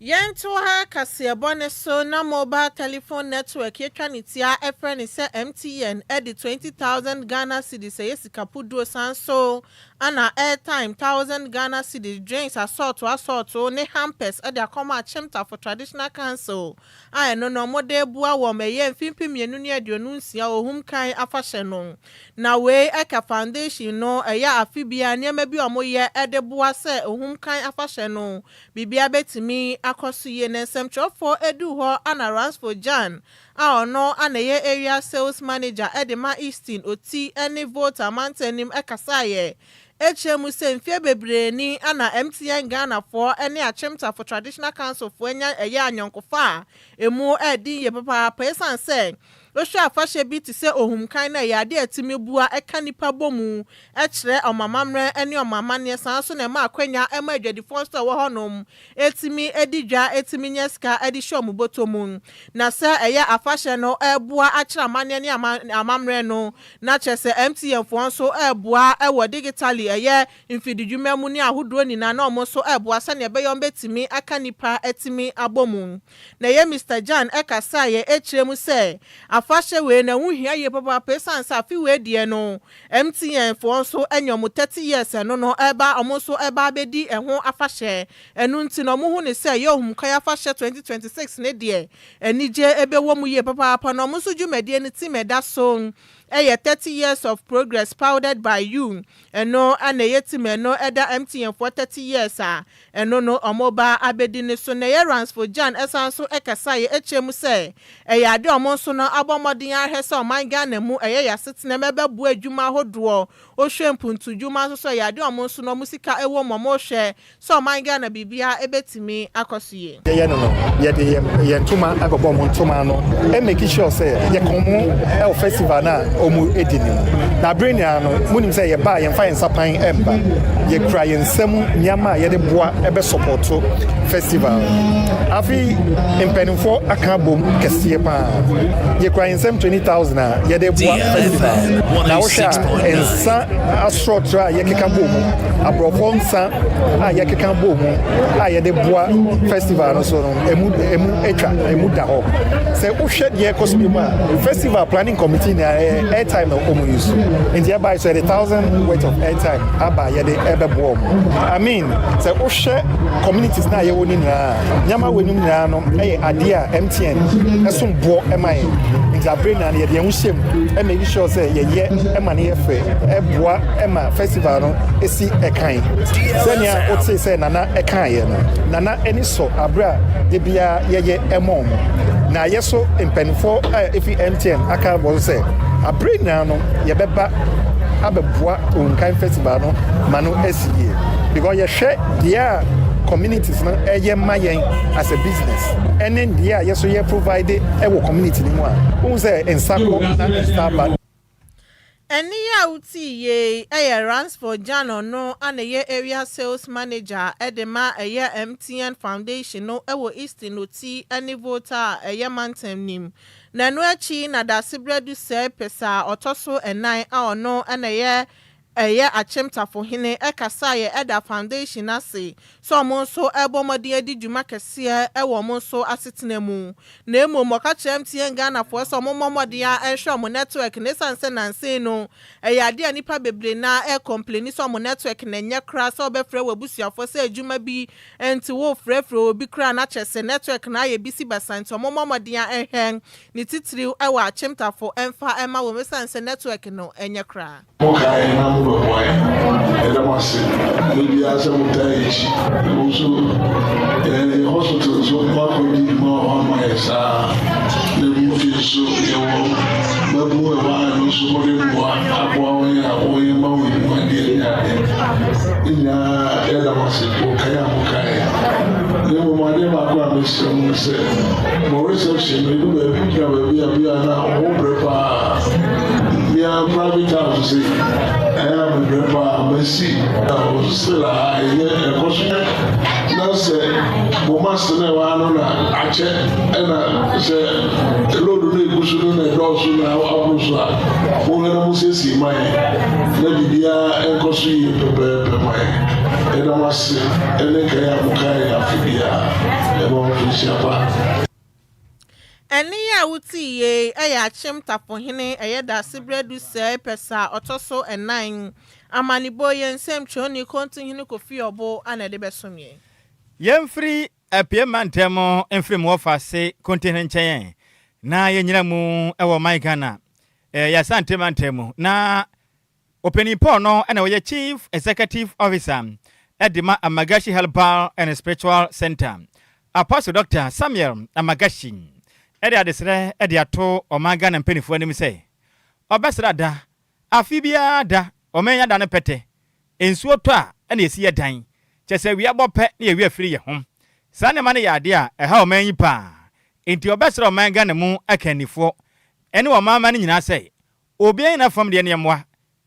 Yɛnto ha kaseɛbɔ ne so na mobile telephone network yɛtwa ne tia ɛfrɛ ne sɛ MTN ɛde 20,000 Ghana cedis, ɛyɛ sika puduo, san so ana airtime 1,000 Ghana cedis, drinks asɔɔto asɔɔto ne hampers ɛde akɔma Akyemtafo Traditional Council a ɛno no ɔmode boa wɔn ɛyɛ mfimfini 226 Ohum Kan afahyɛ no. Na wei ɛka foundation no ɛyɛ afe bia nneɛma bi a wɔyɛ ɛde boa sɛ Ohum Kan afahyɛ no biribia bɛtumi akɔ so yie. Na nsɛmtwerɛfoɔ edu hɔ ana Ransford Jan a ɔno ana ɛyɛ area sales manager ɛde ma Eastern Oti ɛne Volta amantanim ɛkasaeɛ ekyir mu sɛ mfie bebree ni ana MTN Ghanafoɔ ne Akyemtafo Traditional Council foɔ anya ɛyɛ anyɔnkofa a emu ɛɛdi yie papaapa, esan sɛ wohwɛ afahyɛ bi te sɛ Ohumkan no, ɛyɛ adeɛ a ɛtumi bua ɛka nipa bɔ mu, ɛkyerɛ ɔmamammerɛ ne ɔmamanneɛ, saa nso na ɛma akwanya ɛma adwadifoɔ nso a ɛwɔ hɔnom ɛtumi adi dwa, ɛtumi nyɛ sika ɛde hyɛ ɔmo bɔtɔ mu. Na sɛ ɛyɛ afahyɛ no ɛboa akyerɛ amanneɛ ne amammerɛ no, na kyerɛ sɛ MTN foɔ nso ɛboa ɛwɔ digitally, ɛyɛ mfididwuma mu ne ahodoɔ nyinaa, na ɔmo nso ɛboa sɛnea ɛbɛyɛ ɔmo bɛtumi aka nipa ɛtumi abɔ mu. Na ɛyɛ Mr Jan ɛkasa yɛ ɛkyerɛ mu sɛ afahyɛ wei na ɛho hia yie papaapa, ɛsiane sɛ afe wei deɛ no MTN foɔ nso anya ɔmo 30 years, ɛno no ɛba ɔmo nso ɛba abɛdi ɛho afahyɛ. Ɛno nti na ɔmo hu ne sɛ ɛyɛ Ohumkan afahyɛ 2026 ne deɛ anigye ɛbɛwɔ mu yie papaapa. Na ɔmo nso dwumadie no team ɛda so ɛyɛ 30 years of progress powered by you. Ɛno ɛna ɛyɛ team ɛno ɛda MTN foɔ 30 years a ɛno no ɔmo ba abɛdi ne so. Na ɛyɛ Ransford Jan ɛsan so ɛkasa yɛ ɛkyɛ mu sɛ ɛyɛ ade ɔmo nso no abɔ mmɔden ahwɛ sɛ ɔman Ghana mu ɛyɛ yɛasetena mu ɛbɛboa adwuma ahodoɔ. Ohwɛ mpuntudwuma nso so, ɛyɛ ade ɔmo nso no ɔmo sika ɛwɔ mu, ɔmo hwɛ sɛ ɔman Ghana biribiara ɛbɛtumi akɔ so yie. Yɛyɛ no, yɛde yɛn ntoma akɔbɔ ɔmo ntoma no, ɛ make sure sɛ yɛkɔn mo ɛwɔ festival no a ɔmo edi ne mu. Na abere nyinaa no, munim sɛ yɛba a, yɛmfa yɛn nsa pan ɛmba. Yɛkura yɛn nsam nneɛma a yɛde boa ɛbɛ support festival. Afei mpanimfoɔ aka abom kɛseɛ paa. Yɛkura yɛn nsam 20,000 a yɛde boa festival. Na wohwɛ a, nsa asorɔtorɔ a yɛkeka bɔ mu, aborɔfo nsa a yɛkeka bɔ mu a yɛde boa festival no so no, emu atwa, emu da hɔ. Sɛ wohwɛ deɛ ɛkɔ so bi mu a, festival planning committee na ɛyɛ airtime na ɔmo use, nti ɛba so yɛde 1,000 worth of airtime aba, yɛde ɛbɛboa ɔmo. I mean, sɛ wohwɛ communities na yɛwɔ ne nyinaa, nneɛma wɔ anim nyinaa no ɛyɛ adeɛ a MTN ɛsom boɔ ɛma yɛn. Nti abere nyinaa no, yɛde yɛn ho hyɛ mu ɛ make sure sɛ yɛyɛ ɛma no yɛ fɛ, ɛboa ɛma festival no esi ɛkan sɛnea wote sɛ Nana ɛkaeɛ no. Nana ani sɔ abere a de biara yɛyɛ ɛma ɔmo, na yɛ so mpanimfoɔ a efi MTN aka bɔ so sɛ abere nyinaa no yɛbɛba abɛboa Ohunkan festival no ma no asi yie, because yɛhwɛ deɛ a communities no ɛyɛ ma yɛn as a business ɛne deɛ a yɛso yɛ provide ɛwɔ community no mu a, wohu sɛ nsa kɔ na nsa aba. Ɛne yi a wotii yie ɛyɛ Ransford Jan, ɔno ana ɛyɛ area sales manager ɛde ma ɛyɛ MTN Foundation no ɛwɔ Eastern Oti ɛne Volta a ɛyɛ mantam nim. Na ɛno akyi na Dasebrɛ Du Sɛɛ Pɛsɛ a ɔtɔ so ɛnan a ɔno ɛna ɛyɛ Ɛyɛ Akyem Tafohene kasaeɛ da Foundation ase sɛ wɔn nso rebɔ mmɔden adi dwuma kɛseɛ wɔ wɔn nso asetena mu. Na mmom ɔka kyerɛ MTN Ghanafoɔ sɛ wɔmmɔ mmɔden ara nhwɛ wɔn network no ɛsiane sɛ nansa yi no ɛyɛ adeɛ a nnipa bebree no ara ɛrecomplaini sɛ wɔn network no ɛnyɛ koraa sɛ wobɛfrɛ w'abusuafoɔ sɛ adwuma bi nti worefrɛfrɛ obi koraa na kyerɛ sɛ network no ayɛ bisi basa nti wɔmmɔ mmɔden ara nhwɛ ne titiriw wɔ Akyemtafo mfa mma wɔn esiane sɛ network no nyɛ koraa. Mo kae na mo bɛboa yɛn. Yɛda mo ase bere biara sɛ mo taa yɛn akyi. Mo nso yɛn yɛn hospital nso mo akɔ di dwuma wɔ hɔ ama yɛn saa. Na mo fie nso yɛwɔ mmabun ɛwɔ ha ɛno nso mo de mmoa aboa wɔn a wɔyɛ ma wɔn adwuma deɛ ne adeɛ. Ne nyinaa yɛda mo ase wɔ kae a mo kae yɛn. Na mmom adeɛ baako a mesrɛ mo ne sɛ mo reception no edu baabi gyina baabi a bi a na ɔmo brɛ paa. Me ara private house sei ɛyɛ a mebrɛ paa masi na still a ɛnyɛ ɛkɔ so na sɛ mo mast na ɛwɔ ha no na akyɛ ɛna sɛ load no egu so no na ɛdɔɔso na aboro so a mohwɛ na mosiesie ma yɛn na biribiara ɛnkɔ so yie pɛpɛɛpɛ ma yɛn. Yɛda mo ase ɛne nkae a mokae yɛn afe biara. Yɛma mo mfirinhyia pa. Ɛnne yi a wotii yei yɛ Akyem Tafohene ɛyɛ Daasebrɛ Dusɛe Pɛsa a ɔtɔ so ɛnan. Amanebɔ yi, nsɛmtwerɛni Kontinhene Kofi Ɔbo na ɛde bɛsom yɛn. Yɛmfiri Apue mantam mfiri mu wɔfa se Kontinhene nkyɛn na yɛnyina mu wɔ ɔman Ghana yɛ Asante mantam mu na Ɔpanin Paul no na ɔyɛ Chief Executive Officer de ma Amagashi Herbal and Spiritual Center. Apostle Dɔkta Samuel Amagashi de adesrɛ de ato ɔman Ghana mpaninfoɔ anim sɛ ɔbɛsra da, afe biara da, ɔman yi ada no pɛtɛ, nsuo tɔ a ɛna yɛsi yɛ dan, kyerɛ sɛ awia bɔ pɛ na yɛwe afiri yɛ ho. Saa nneɛma no yɛ adeɛ a ɛha ɔman yi paa, enti ɔbɛsrɛ ɔman Ghana mu akannifoɔ ne ɔman mma no nyinaa sɛ Obiara nyina fam deɛ ne mmoa,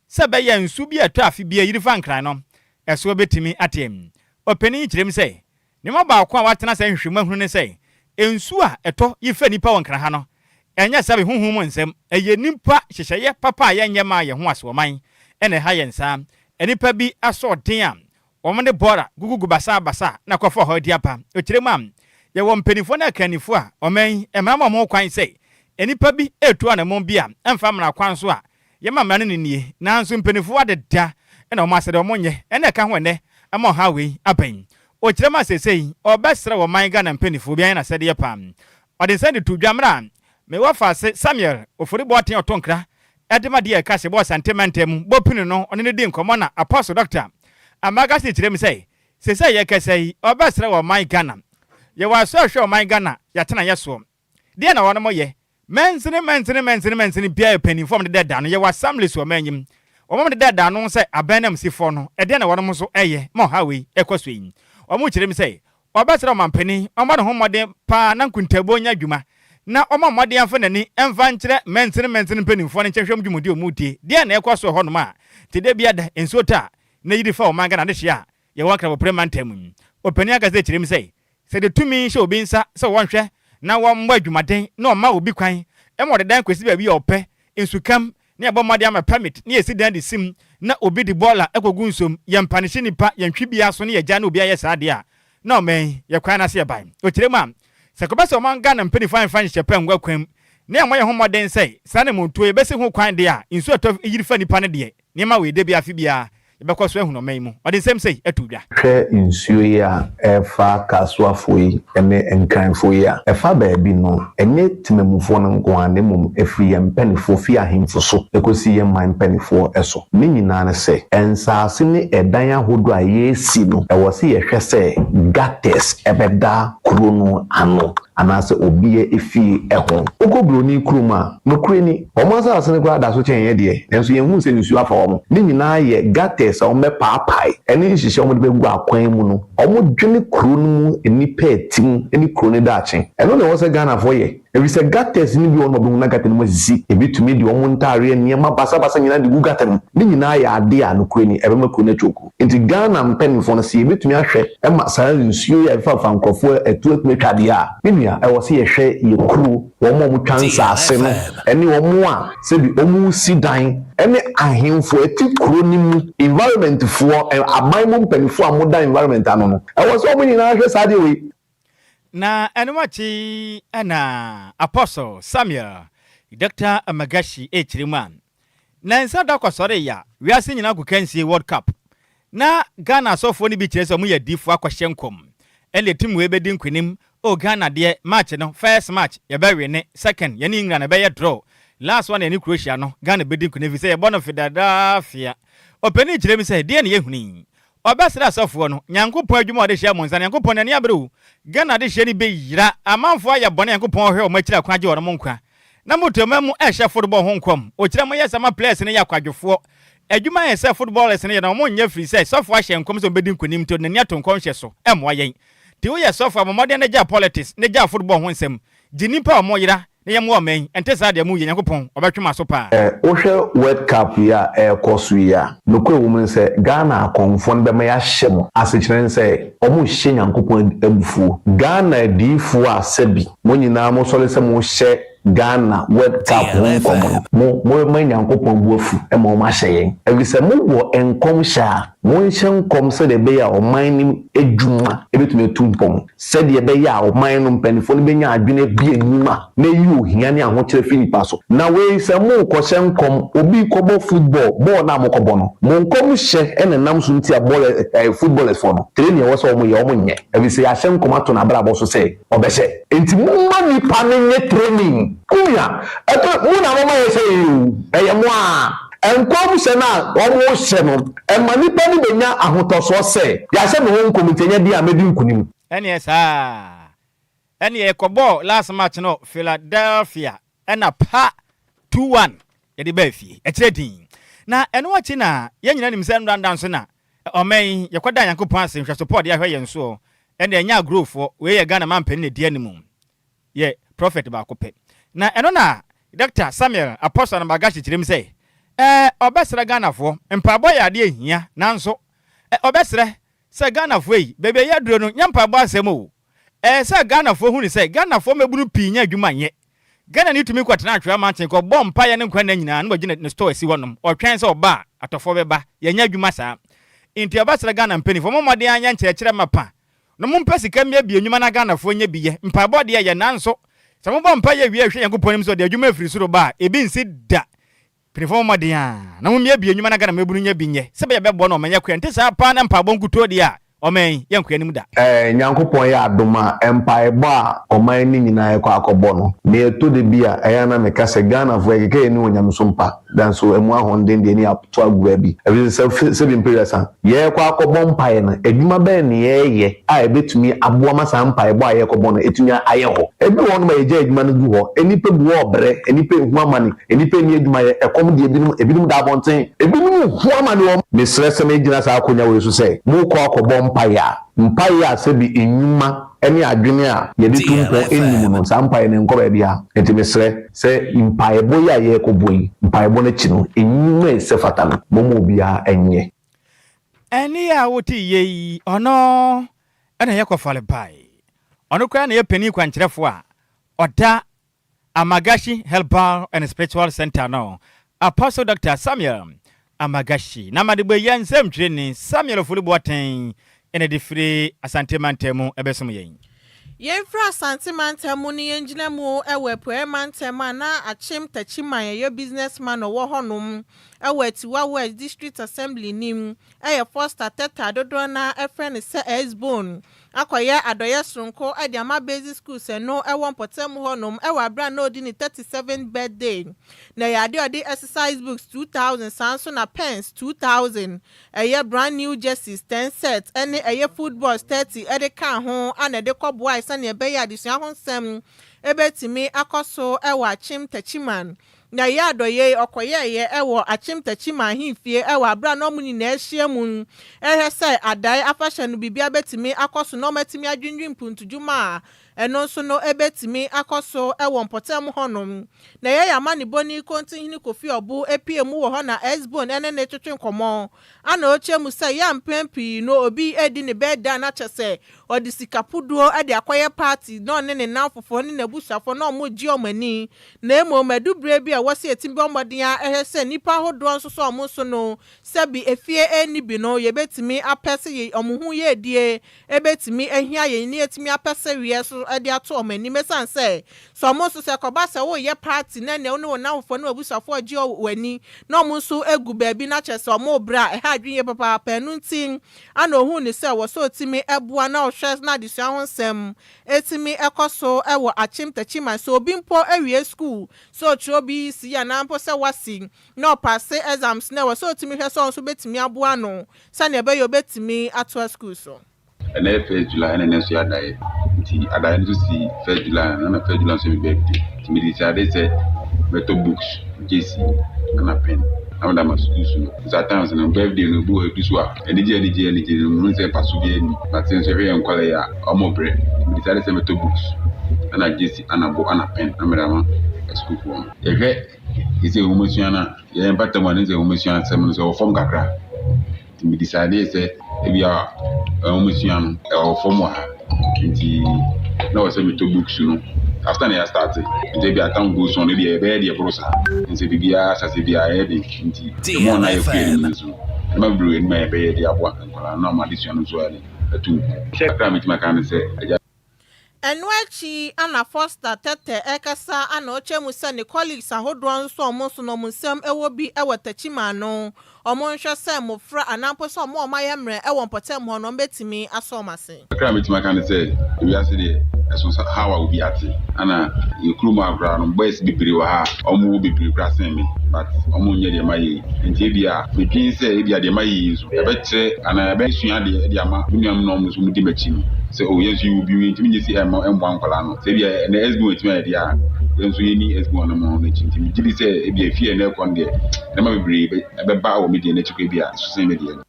sɛ ɛbɛyɛ a nsu bi a ɛtɔ afe bi a ɛyiri fa Nkran no, ɛsoɔ bɛtumi ateɛ. Ɔpanin yi kyerɛ mu sɛ, nneɛma baako a watena ase ahwehwɛ mu ahunu ne sɛ, nsuo a ɛtɔ yi fa nnipa wɔ Nkran ha no, ɛnyɛ sɛbe honhom mu nsɛm, ɛyɛ nnipa nhyehyɛeɛ papa a yɛnyɛ maa yɛn ho asoɔman na ɛha yɛn saa. Nnipa bi asoɔden a Wɔde bɔɔla gugugu basabasa na kɔfa ɔhaw di aba. Ɔkyerɛ mu a, yɛwɔ mpanimfoɔ ne akannifoɔ a ɔman yi mmara ma wɔn kwan sɛ nnipa bi retu anammɔn bi a ɛmfa mmara kwan so a, yɛma mmara no ne nie. Nanso mpanimfoɔ adeda na wɔn asɛdeɛ wɔnyɛ na ɛka ho ɛnnɛ ama ɔhaw wei aba yi. Ɔkyerɛ mu a seesei ɔbɛsrɛ ɔman Ghana mpanimfoɔ obiara nyɛ n'asɛdeɛ paa. Ɔde nsɛm de too dwa mmerɛ a me wɔfaase Samuel Ofori Boateng ɔtɔ nkra de ma deɛ ɛka Sebɔ Asante mantam mu bɔ pini no ɔne no dii nkɔmmɔ na Apostle Dɔkta Amagasi kyerɛ mu sɛ seesei a yɛrekasa yi ɔbɛsrɛ wɔ ɔman Ghana yɛwɔ asɔre hwɛ ɔman Ghana yɛatena yɛ soɔ deɛ na wɔnom yɛ mansini mansini mansini mansini biara yɛ panimfoɔ a wɔn deda da ano yɛwɔ assemblies wɔ ɔman yi mu wɔn deda da ano sɛ abɛn nanmusifoɔ no ɛdeɛ na wɔnom nso ɛyɛ ma ɔhaw wei ɛkɔ so yi wɔn kyerɛ mu sɛ Ɔbɛsrɛ ɔmampanin ɔmmɔ ne ho mmɔden paa na nkuntabuo nyɛ adwuma na ɔmmɔ mmɔden mfa n'ani mfa nkyerɛ mansini mansini mpanimfoɔ no nkyɛn hwɛ wɔn dwumadi a wɔredie, deɛn na ɛrekɔ so wɔ hɔnom a nti da biara da nsuo tɔ a na yiri fa ɔman Ghana adehyeɛ a yɛwɔ Nkrabopre mantam mu yi. Ɔpanin ankasa kyerɛ mu sɛ, sɛ yɛde tumi hyɛ obi nsa sɛ ɔnhwɛ na wɔmmɔ adwumaden na ɔmma obi kwan ma ɔde dan kɔsi baabi a ɔpɛ, nsukam na yɛbɔ mmɔden ama permit na yɛsi dan de sim na obi de bɔɔla kɔgu nsuom, yɛmpanehye nnipa, yɛntwe biara so na yɛgyae na obi ayɛ saa adeɛ a, na ɔman yi, yɛ kwan no ase yɛbae. Ɔkyerɛ mu a, sɛ ɛkɔba sɛ ɔman Ghana mpaninfoɔ amfa nhyehyɛ pa angu akwan mu na yɛammɔ yɛn ho mmɔden sɛ saa anammɔntuo yi yɛbɛsi ho kwan deɛ a, nsuo a ɛtɔ yiri fa nnipa no deɛ, nneɛma wei da biara afe biara yɛbɛkɔ so ahunu ɔman yi mu. Ɔde nsɛm sei too dwa. Hwɛ nsuo yi a ɛrefa Kasoafoɔ yi ne Nkranfoɔ yi a, ɛfa baabi no, ɛnyɛ temamufoɔ no nko ara na mmom ɛfiri yɛn mpaninfoɔ, firi ahemfo so kɔsi yɛn man mpaninfoɔ so. Ne nyinaa ne sɛ, nsaase ne ɛdan ahodoɔ a yɛresi no, ɛwɔ sɛ yɛhwɛ sɛ gutters bɛda kuro no ano. anaasɛ obia efie ho. Wokɔ buroni kurom a, nokorɛ ni, wɔn asase no koraa da so kyɛn yɛn deɛ, nanso yɛnhuu sɛ nsuo afa wɔn. Ne nyinaa yɛ gutters a wɔbɛpaapae ne nhyehyɛe a wɔde bɛgu akwan mu no. Wɔdwene kuro no mu nnipa a ɛte mu ne kuro no daakye. Ɛno na ɛwɔ sɛ Ghanafoɔ yɛ. Efisɛ gutters no bi wɔ hɔ na wɔbɛhu na gutter no mu asisi. Ebi tumi de wɔn ntaareɛ, nneɛma basabasa nyinaa de gu gutter no mu. Ne nyinaa yɛ adeɛ a nokorɛ ni, ɛbɛma kuro no atwa oku. Nti Ghana mpaninfoɔ no, sɛ yɛbɛtumi ahwɛ ma saa nsuo yi a ɛfefafa nkorɔfoɔ atuo atumi atwa deɛ a, me nua, ɛwɔ sɛ yɛhwɛ yɛ kuro, wɔn a wɔtwa nsaase no, ɛne wɔn a sɛbi wɔresi dan, ɛne ahemfo a ɛte kuro no mu, environment foɔ, aban mu mpaninfoɔ a wɔda environment ano no, ɛwɔ sɛ wɔn nyinaa hwɛ saa adeɛ wei. Na ɛno akyi na Apostle Samuel Doctor Magashi rekyerɛ mu a, Nnansa da kɔsɔree a wiase nyinaa agokansie World Cup na Ghana asɔfoɔ no bi kyerɛ sɛ wɔyɛ adiifoɔ akɔhyɛ nkɔm ɛnna team wei bɛdi nkunim oh Ghana deɛ match no first match yɛbɛwene second yɛne England ɛbɛyɛ draw last one yɛne Croatia no Ghana bɛdi nkunim ɛfiri sɛ yɛbɔ no Philadelphia Ɔpanin kyerɛ mu sɛ deɛ na yɛhunu yi Ɔbɛsrɛ asɔfoɔ no, Nyankopɔn adwuma a ɔde hyɛɛ mo nsa no, Nyankopɔn n'ani abere o, Ghana adehyeɛ no bɛyira, amanfoɔ ayɛ bɔne a Nyankopɔn ɔhwɛ wɔn akyiri akwan agye wɔnom nkwa, na moto mma mu ɛhyɛ football ho nkɔm, ɔkyerɛ moyɛ saa ma players no yɛ akwadwofoɔ, adwuma a ɛsɛ footballers no yɛ no wɔn nyɛ firi sɛ sɔfoɔ ahyɛ nkɔm sɛ wɔn bɛdi nkonim nti ɔde n'ani ato nkɔmhyɛ so, ɛmmoa yɛn. Nti woyɛ sɔfoɔ a bɔ mmɔden na gyaa politics na gyaa football ho nsɛm, Gye nnipa a wɔyera na yɛmmoa ɔman yi, ɛnte saa deɛ moyɛ, Nyankopɔn, ɔbɛtwe mo aso paa. Wohwɛ World Cup yi a ɛrekɔ so yi a, nokorɛ wɔ mu ne sɛ Ghana akɔmfoɔ no bɛma yɛahyɛ mo asekyerɛ ne sɛ wɔrehyɛ Nyankopɔn abufuo. Ghana adiyifoɔ a sɛbi mo nyinaa mosɔre sɛ morehyɛ Ghana World Cup ho nkɔm no, mo mobɛma Nyankopɔn bo afu ma wɔahyɛ yɛn. Ɛfiri sɛ mowɔ nkɔmhyɛ a, monhyɛ nkɔm sɛdeɛ ɛbɛyɛ a ɔman no adwuma bɛtumi atu mpɔn. Sɛdeɛ ɛbɛyɛ a ɔman no mpanimfoɔ no bɛnya adwene abue nnwuma na ayi ohia ne ahokyerɛ afiri nnipa so. Na wei sɛ morekɔhyɛ nkɔm, obi rekɔbɔ football, bɔɔl no a mokɔbɔ no, mo nkɔmhyɛ na ɛnam so nti a bɔɔl ɛɛ footballers foɔ no, training a ɛwɔ sɛ wɔyɛ, wɔnyɛ, ɛfiri sɛ yɛahyɛ nkɔm ato n'abrabɔ so sɛ ɔbɛhyɛ. Enti momma nnipa no nyɛ training. Kumia, ɛtɔ, mo na moma yɛhyɛ yei o, ɛyɛ mo ara. Nkɔmhyɛ no a wɔhyɛ no, ɛma nnipa no bɛnya ahotɔsoɔ sɛ, Yɛahyɛ me ho nkɔm nti ɛnyɛ den a mɛdi nkonim. Ɛneɛ saa ɛneɛ yɛkɔbɔɔ last match no Philadelphia ɛna pa 2-1 yɛde baa fie ɛkyerɛ din na ɛno akyi na yɛn nyinaa nim sɛ nnora nda nso na ɔman yi yɛkɔdaa Nyankopɔn ase nhwɛso pa ɔde ahwɛ yɛn soɔ ɛneɛ ɛnyɛ agorɔfoɔ wei yɛ Ghana manpanin na ɛdi anim yɛ prɔfɛt baako pɛ. Na ɛno na Dɔkta Samuel Apostle Anamagashi kyerɛ mu sɛ, Ɛɛ, ɔbɛsrɛ Ghanafoɔ, mpaebɔ yɛ adeɛ a ɛhia, nanso ɛ, ɔbɛsrɛ sɛ Ghanafoɔ ei, baabi a yɛaduro no, nyɛ mpaebɔ asɛm o. Ɛyɛ sɛ Ghanafoɔ hunu sɛ Ghanafoɔ mmabunu pii nyɛ adwuma nyɛ. Ghanani tumi kɔtena Atwea Mountain kɔbɔ mpaeɛ ne nkwa nna nyinaa na wagyina ne store asi hɔnom, ɔtwɛn sɛ ɔba a, atɔfoɔ bɛba. Yɛnyɛ adwuma saa. Nti ɔbɛsrɛ Ghana mpanimfoɔ, mommɔ mmɔden ara nyɛ nkyerɛkyerɛ mapa No mompɛ sika mmiabie nnwuma na Ghanafoɔ nyɛ bi yɛ, mpaebɔ deɛ yɛ nanso sɛ mobɔ mpaeɛ wie hwɛ Nyankopɔn anim sɛ ɔde adwuma afiri soro ba a ebi nsi da. Mpanyinfoɔ mommɔ mmɔden a na mommiabie nnwuma na Ghana mmabunu nyɛ bi nyɛ sɛ bɛyɛ bɛboa na ɔman yi akɔ ɛnte saa paa na mpaebɔ nkutoo deɛ a ɔman yi yɛnkɔ anim da. Ɛɛ Nyankopɔn yɛ adom a mpaebɔ a ɔman no nyinaa ɛkɔ akɔbɔ no, nea ɛtɔ da bi a ɛyɛ a na meka sɛ Ghanafoɔ yɛkeka yɛn ani wɔ nyamesom pa Nanso ɛmu ahoɔden deɛ ne yɛato agu baabi. Ɛfiri sɛ, sɛbi mprɛduasa, yɛrekɔ akɔbɔ mpaeɛ no, adwuma bɛn na yɛreyɛ a ɛbɛtumi aboa ma saa mpaebɔ a yɛrekɔbɔ no atumi ayɛ hɔ? Ebi wɔ hɔnom a yɛgya adwuma no gu hɔ. Nnipa gu hɔ rebrɛ, nnipa rehu amane, nnipa nni adwuma yɛ, ɛkɔm de ebinom, ebinom da abɔnten, ebinom rehu amane wɔ. Mesrɛ sɛ mɛgyina saa akonnwa wei so sɛ, morekɔ akɔbɔ mpaeɛ a, mpaeɛ a sɛbi nnwuma ne adwene a yɛde tu mpɔn nni mu no, saa mpaeɛ no nkɔ baabiara. Enti mesrɛ sɛ mpaebɔ yi a yɛrekɔbɔ yi, mpaebɔ no akyi no, nnwuma a ɛsɛ fata no, momma obiara nyɛ. Ɛnne a wote yɛ yi, ɔno na ɛyɛ Kɔfɔlebae. Ɔno koraa na ɛyɛ panin kwankyerɛfoɔ a ɔda Amagashi Herbal and Spiritual Center no Apostle Dɔkta Samuel Amagashi na Amadegbe yɛ nsɛmtwerɛni Samuel Ofori Boateng na ɛde firi Asante mantam mu bɛsom yɛn. Yɛmfiri Asante mantam mu ne yɛngyina mu wɔ Apueɛ mantam a na Akyem Takyiman ɛyɛ business man ɔwɔ hɔnom wɔ Atiwa West District Assembly nim ɛyɛ Foster Tetteh a dodoɔ no ara frɛ no sɛ S-Bone akɔyɛ adɔeɛ soronko de ama Basic Schools ɛno ɛwɔ mpɔtam hɔ nom wɔ aberɛ a na ɔredi ne 37th birthday. Na ɛyɛ adeɛ a ɔde exercise books 2000 saa nso na pens 2000, ɛyɛ brand new jerseys 10 sets ɛne ɛyɛ footballs 30 de kaa ho na ɛde kɔboae sɛdeɛ ɛbɛyɛ adesua ho nsɛm bɛtumi akɔ so wɔ Akyem Techiman. Na ɛyɛ adɔeɛ yi ɔkɔyɛeɛ wɔ Akyem Techiman ahemfie wɔ aberɛ a na wɔn nyinaa ahyia mu rehwɛ sɛ adae afahyɛ no biribiara bɛtumi akɔ so na wɔatumi adwendwen mpuntudwuma a Ɛno nso no bɛtumi akɔ so wɔ mpɔtam hɔnom. Na ɛyɛ yɛn amanebɔni Kontinhene Kofi Ɔbo pue mu wɔ hɔ na S-Bone ne no retwetwe nkɔmmɔ. Ana ɔkyerɛ mu sɛ yɛ a mpɛn pii no obi redi ne birthday a na kyerɛ sɛ ɔde sika puduo de akɔyɛ party na ɔne ne nnamfofoɔ ne n'abusuafoɔ na wɔregye wɔn ani. Na mmom adu berɛ bi a ɛwɔ sɛ yɛtumi bɔ mmɔden ara hwɛ sɛ nnipa ahodoɔ nso so a wɔn nso no sɛbi efie nni bi no yɛbɛtumi apɛ sɛ yɛ wɔn ho yiedie Ebetumi ahia yɛn na yɛatumi apɛ sereɛ nso de ato wɔn anim esiane sɛ, sɛ wɔn nso, sɛ ɛkɔba sɛ woreyɛ party na ɛnneɛ wo ne wo nnamfofoɔ ne w'abusuafoɔ regye wɔn ani na wɔn nso gu baabi na kyerɛ sɛ wɔrebrɛ a, ɛha adwene yie papaapa. Ɛno nti na ɔhuu no sɛ ɛwɔ sɛ ɔtumi boa na ɔhwɛ na adesua ho nsɛm tumi kɔ so wɔ Akyem Takyiman. Sɛ obi mpo awie sukuu, sɛ ɔkyerɛ BEC anaa mpo sɛ wasi na ɔpaase exams no a, ɛwɔ sɛ ɔtumi hwɛ sɛ ɔno nso bɛtumi aboa ano sɛnea ɛbɛyɛ a obetumi atoa sukuu so. Ɛnɛ yɛ first July ɛna ɛnɛ nso yɛ adaeɛ nti adaeɛ no nso si first July no na first July nso yɛ me birthday nti me decide sɛ mɛtɔ books, jersey ɛna pen na mede ama schools no nti at times no birthday no ebi wɔ hɔ edu so a anigye anigye anigye no mehu sɛ mfaso biara nni but nso ɛhwɛ yɛn nkwadaa yi a wɔn brɛ nti me decide sɛ mɛtɔ books ɛna jersey ɛna bo ɛna pen na mede ama asukuufoɔ no. Yɛhwɛ sɛ nwomasua no a yɛn mpatamu a ne sɛ nwomasua asɛm no sɛ ɛwɔ fam kakra. Nti me decidee sɛ ebia nwomasua no ɛwɔ fam wɔ ha nti na ɛwɔ sɛ metɔ books no after na yɛastarte nti ebia time goes on ebia yɛbɛyɛ deɛ ɛboro saa nti biribiara ahyɛ ase biara ɛyɛ den nti the more na yɛkɔ anim no nso nneɛma bebree wɔ anim a yɛbɛyɛ de aboa nkwadaa no na wɔn adesua no nso ayɛ den atu mpɔn. Kakra a mɛtumi aka ne sɛ agya. Ɛno akyi na Foster Tete rekasa na ɔkyerɛ mu sɛ ne colleagues ahodoɔ nso a wɔn nso no wɔn nsam wɔ bi wɔ Techiman no, wɔnhwɛ sɛ mmofra anaa mpo sɛ wɔn a wɔayɛ mmerɛ wɔ mpɔtam hɔ no wɔbɛtumi asɔ wɔn ase. Kakra a mɛtumi aka ne sɛ, ewiase deɛ ɛso sɛ how a obi ate. Ɛna yɛ kurom ha koraa no boys bebree wɔ ha a wɔn wɔ bebree koraa sen me but wɔn nyɛ deɛ mayɛ yi. Nti ebia medwen sɛ ebia deɛ mayɛ yi nso ɛbɛkyerɛ anaa ɛbɛsua adeɛ de ama me nuanom na wɔn nso wɔdi m'akyi no sɛ oh yɛn nso yɛwɔ bi yɛntumi nyɛ si ɛmma ɛmmoa nkwadaa no sɛ ebia ɛnɛ SB atumi ayɛ deɛ a yɛn nso yɛnni SB anamɔn no akyi nti megye di sɛ ebia efie a ɛnɛ ɛkɔ no deɛ nneɛma bebree ɛbɛba wɔ me deɛ no akyi koraa ebia ɛso sen me deɛ no.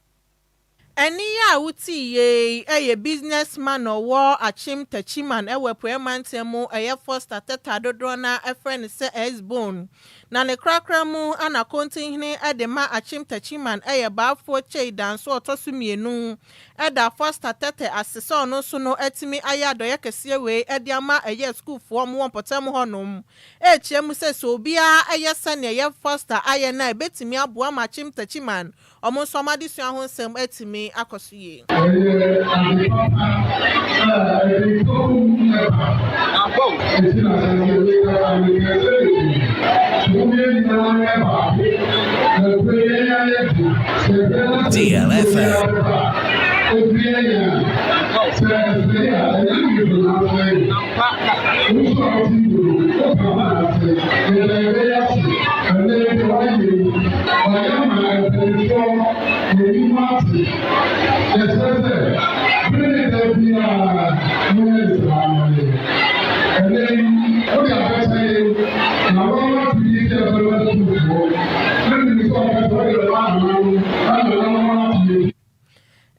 Ɛnne yi a wote yei yɛ business man a ɔwɔ Akyem Takyiman wɔ Apueɛ Mantam mu, ɛyɛ Foster Teta a dodoɔ no ara frɛ no sɛ S-Bone. Na ne korakora mu na Kontinhene de ma Akyem Takyiman yɛ Baafoɔ Kyei Danso a ɔtɔ so mmienu da Foster Tete ase sɛ ɔno nso no atumi ayɛ adɔeɛ kɛseɛ wei de ama ɛyɛ asukuufoɔ a wɔwɔ mpɔtam hɔnom. Ɛrekyerɛ mu sɛ sɛ obiara yɛ sɛdeɛ ɛyɛ Foster ayɛ no a ɛbɛtumi aboa ma Akyem Takyiman Wɔn nso wɔn adesua ho nsɛm atumi akɔ so yie. Ɛyɛ ade papa a ɛde nkonim ba. Enti na sɛ meka a, meka sɛ bebree. Mom yɛn nyinaa nyɛ baako, na kuro yi ani ayɛ den. Sɛ berɛ na sɛ kuro yi abɛba a, ɛfiri yɛn a, sɛ ɛsɛe a, ɛnyɛ bebree na asɛe. Wo nso a wote Ndolo, woka ho na asɛe. Yɛda yɛbɛyɛ ase. Ɛnnɛ yi deɛ wayɛ yi, wayɛ ama mpanimfoɔ yɛn anim ate. Yɛsrɛ sɛ, bere ne da biara monyɛ no saa mma yɛn. Ɛnnɛ yi, wode abɛkyɛ yɛn, na woama tumi sɛ yɛbɛma sukuufoɔ. Na menim sɛ ɔka sɛ wode bɛma nananom, na nananom ate yɛn.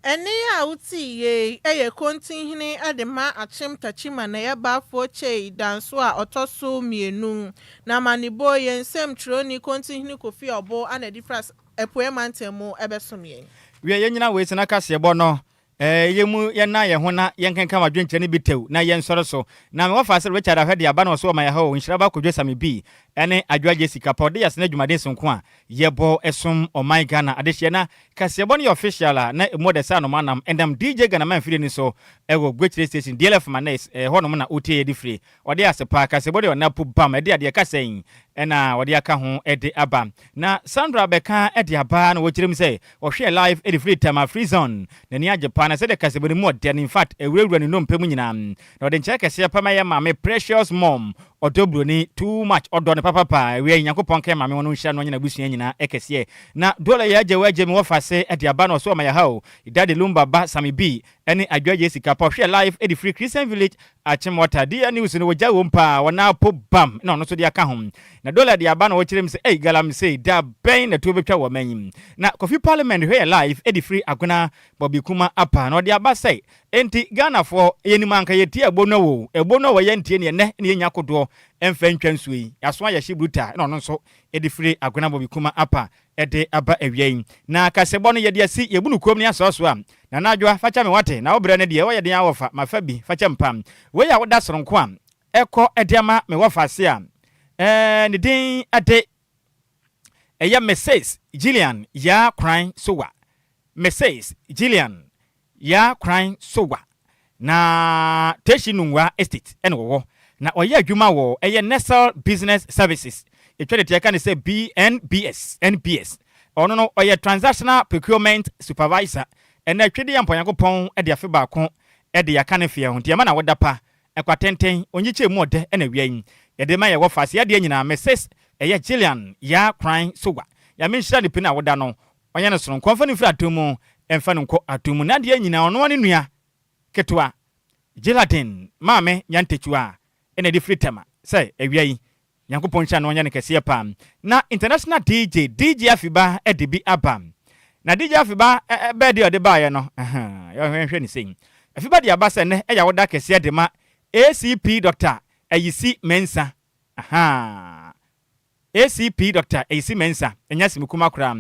Ɛnne a wotii yei yɛ Kontinhene de ma Akyem Takyima na ɛyɛ Baafoɔ Kyei Danso a ɔtɔ so mmienu. Na amanebɔ yi, yɛn nsɛmtwerɛni Kontinhene Kofi Ɔbo na ɛde firi Apueɛ Mantam mu bɛsom yɛn. Wiɛ, yɛnnyina wei so na kaseɛbɔ no yɛ mu yɛnnan yɛn ho na yɛnkenkan w'adwenkyerɛ no bi tɛw na yɛnsɔre so. Na me wɔfa ase Richard Ahwɛ de aba na ɔso ɔma yɛha o, Nhyira ba Kodwo Same bi ne Adwoa Jessica pa ɔde yasene adwumaden sononko a yɛbɔ som ɔman Ghana adehyeɛ na kaseɛbɔ no yɛ official a na ɛmu ɔdɛ sɛ anoma nam ɛnam DJ Ghana Man fidie no so ɛwɔ Gwekyire station DLF Manes ɛhɔ nom na wotie yɛde firi ɔde ase paa kaseɛbɔ deɛ ɔna po bam ɛde adeɛ kasɛn ɛna ɔde aka ho ɛde aba na Sandra bɛka ɛde aba na wɔkyerɛ mu sɛ ɔhwɛɛ live ɛde firi Tema Free Zone n'ani agye paa na sɛdeɛ kaseɛbɔ no mu ɔdɛ no infact ɛwurawura ne nnompe mu nyinaa na ɔde nkyerɛ kɛseɛ pa ma yɛ maame Precious Mom Ɔdɔ broni too much ɔdɔ no papapa awia yi Nyankopɔn nka yɛ maame ho no nhyira no ɔnye n'abusua nyinaa kɛseɛ na Dola yɛ agya o agya mi wɔfa se ɛde aba na ɔso ɔma yɛ ha o Daddy Lumba ba Sammy B ɛne Adwoa Jessica pa ɔhwɛ live ɛde firi Christian Village Achimota DR News no wɔgya wom paa wɔn apo bam na ɔno nso de aka ho. Na Dola de aba na ɔkyerɛ mu sɛ ei galamsey da bɛn na tuo bɛtwa wɔ ɔman yi mu. Na Kofi Parliament hwɛ yɛ live de firi Agona Bobby Kuma apa na ɔde aba sɛ enti Ghanafoɔ yɛnim anka yɛtie Ɛbonua oo Ɛbonua wɔ yɛntie neɛ nnɛ na yɛnnya kodoɔ mfa ntwa nsuo yi yɛaso ayɛ hye brutal na ɔno nso de firi Agona Bobby Kuma apa de aba awia yi. Na kasɛbɔ no yɛde asi yɛbu no kurom ne asoasoa a Nana Adwoa fakyɛ me wate na wo brɛ no deɛ woyɛ den ara wɔfa mafa bi fakyɛ mpa wei a woda soronko a ɛkɔ de ama me wɔfa ase a ɛɛ ne din de ɛyɛ Mrs. Gillian Yaa Kran Sowa Mrs. Gillian Yaa Kran Sowa na Teshi Nungua Estate ɛna wɔwɔ na ɔyɛ adwuma wɔ ɛyɛ Nestle Business Services ɛtwa de teɛ ka ne sɛ BNBS NBS ɔno no ɔyɛ Transactional Procurement Supervisor ɛna atwede yɛ mpɔnyankopɔn de afe baako de yɛaka ne feɛ ho nti ɛma na woda pa ɛkwa tenten onyikyɛ mu ɔdɛ ɛna wia yi yɛde ma yɛwɔ fa ase adeɛ nyinaa Mrs. ɛyɛ Gillian Yaa Kran Sowa Nyame nhyira ne pin a woda no ɔnyɛ no soronko ɔmfa no mfiri adom mu ɛmfa no nkɔ adom mu n'adeɛ nyinaa ɔno ne nua ketewa Geraldine maame Nyantakyiwa ɛna ɛde firi Tema sɛ awia yi Nyankopɔn nhyira no ɔnyɛ no kɛseɛ paa. Na international DJ DJ Afiba ɛde bi aba na DJ Afiba bɛɛ deɛ ɔde baeɛ no yɛhwɛ ne sɛn Afiba de aba sɛ nnɛ ɛyɛ awoda kɛseɛ de ma ACP Dr. Ayisi Mensah aha ACP Dr. Ayisi Mensah ɛnyɛ asɛm kuma koraa.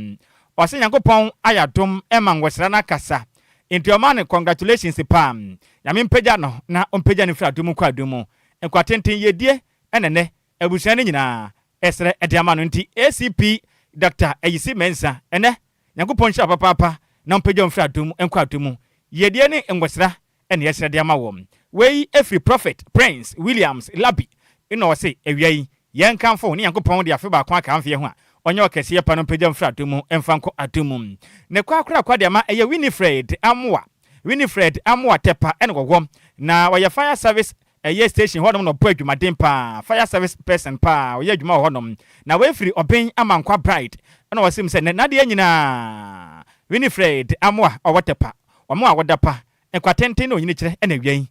Ɔsɛ Nyankopɔn ayɛ adom ɛma nwɔsra no akasa nti ɔma no congratulations paa. Nyame mpagya no na ɔmpagya no firi adom kɔ adom mu nkwa tenten yɛdie ɛna nnɛ abusua no nyinaa ɛsrɛ ɛde ama no. Nti ACP Dr. Ayisi Mensah, ɛnɛ Nyankopɔn nhyira papaapa na ɔmpagya ɔmfiri adom nkɔ adom mu yɛdie ne nwɔsra ɛne yɛsrɛ de ama wɔn. Wei ɛfiri Prophet Prince Williams Labi ɛna ɔse awia yi yɛnkamfo ne Nyankopɔn de afe baako aka mfeɛ ho a ɔnyɛ ɔkɛseɛ pa no mpagya mfiri adom mu ɛmfa nkɔ adom mu ne kɔ akora de ama ɛyɛ Winifred Amoa Winifred Amoa Tɛpa ɛne wɔwɔ na wɔyɛ fire service ɛyɛ station hɔnom na ɔbɔ adwumaden paa, fire service person paa ɔyɛ adwuma wɔ hɔnom. Na wɔafiri Ɔbɛn Amankwa Bride ɛna wɔsɛm sɛ n'adeɛ nyinaa Winifred Amoa ɔwɔ Tɛpa ɔmo a wɔda pa nkwa tenten na onyini kyerɛ ɛna awia yi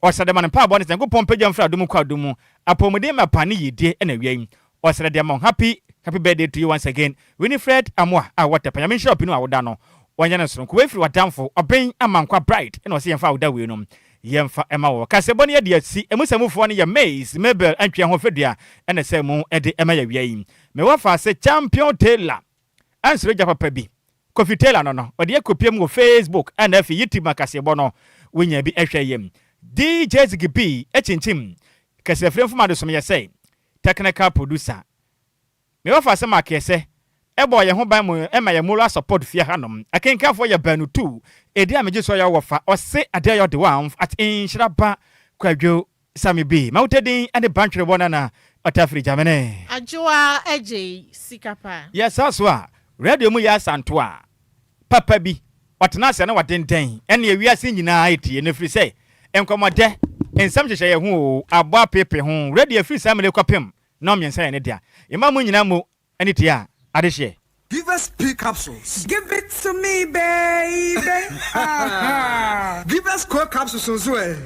ɔsrɛ de ma no mpaabɔ ne sɛ Nyankopɔn mpagya mfiri adom kɔ adom mu apɔmuden ma pa ne yidie ɛna awia yi ɔsrɛ de ama. Happy happy birthday to you once again, Winifred Amoa a wɔtɛ pa. Nyame nhyira ɔpinu a woda no wɔnyɛ no soronko. Wɔafiri wadamfo Ɔbɛn Amankwa Bride ɛna ɔsɛ yɛmfa awoda wei no yɛmfa ɛma wɔ kasɛbɔ no yɛde asi ɛmu sɛmufoɔ no yɛ Maize Mabel Antwea ho fɛdua ɛna sɛ mu ɛde ɛma yɛ wia yi mewɔ fa sɛ Champion Taylor ansoro gya papa bi Kofi Taylor no ɔde akɔpiem wɔ Facebook ɛna afei YouTube ma kaseɛbɔ no wonya bi ɛhwɛ yam. DJ Ziggy B akyinkyim kɛsɛfiri mfoma de som yɛ sɛ technical producer. Mewɔ fa sɛ makeɛ ɛbɔ yɛn ho ban mu ɛma yɛn moral support fie hanom. Akenkanfoɔ yɛ baanu tu ɛdi a megye so yɛ wɔ fa ɔse adeɛ yɛ ɔde wɔn at nhyira ba Kwadwo Sami bi ma wotɛ din ɛne bantwerɛ bɔ nana ɔtafiri Gyamene. Adwoa agye sika paa. Yɛ saa so a radio mu yɛ asanto a papa bi ɔtena ase na wadendɛn ɛne ewiase nyinaa etie no firi sɛ nkɔmɔdɛ nsɛm hyehyɛ yɛn ho o abɔ apepe ho radio afiri saa mmere kɔpem na ɔmmiɛnsa yɛ ne dea yɛma mu nyinaa mu ɛne tie a adehyeɛ. Give us P capsules. Give it to me, baby. Give us Co capsules nso ɛ.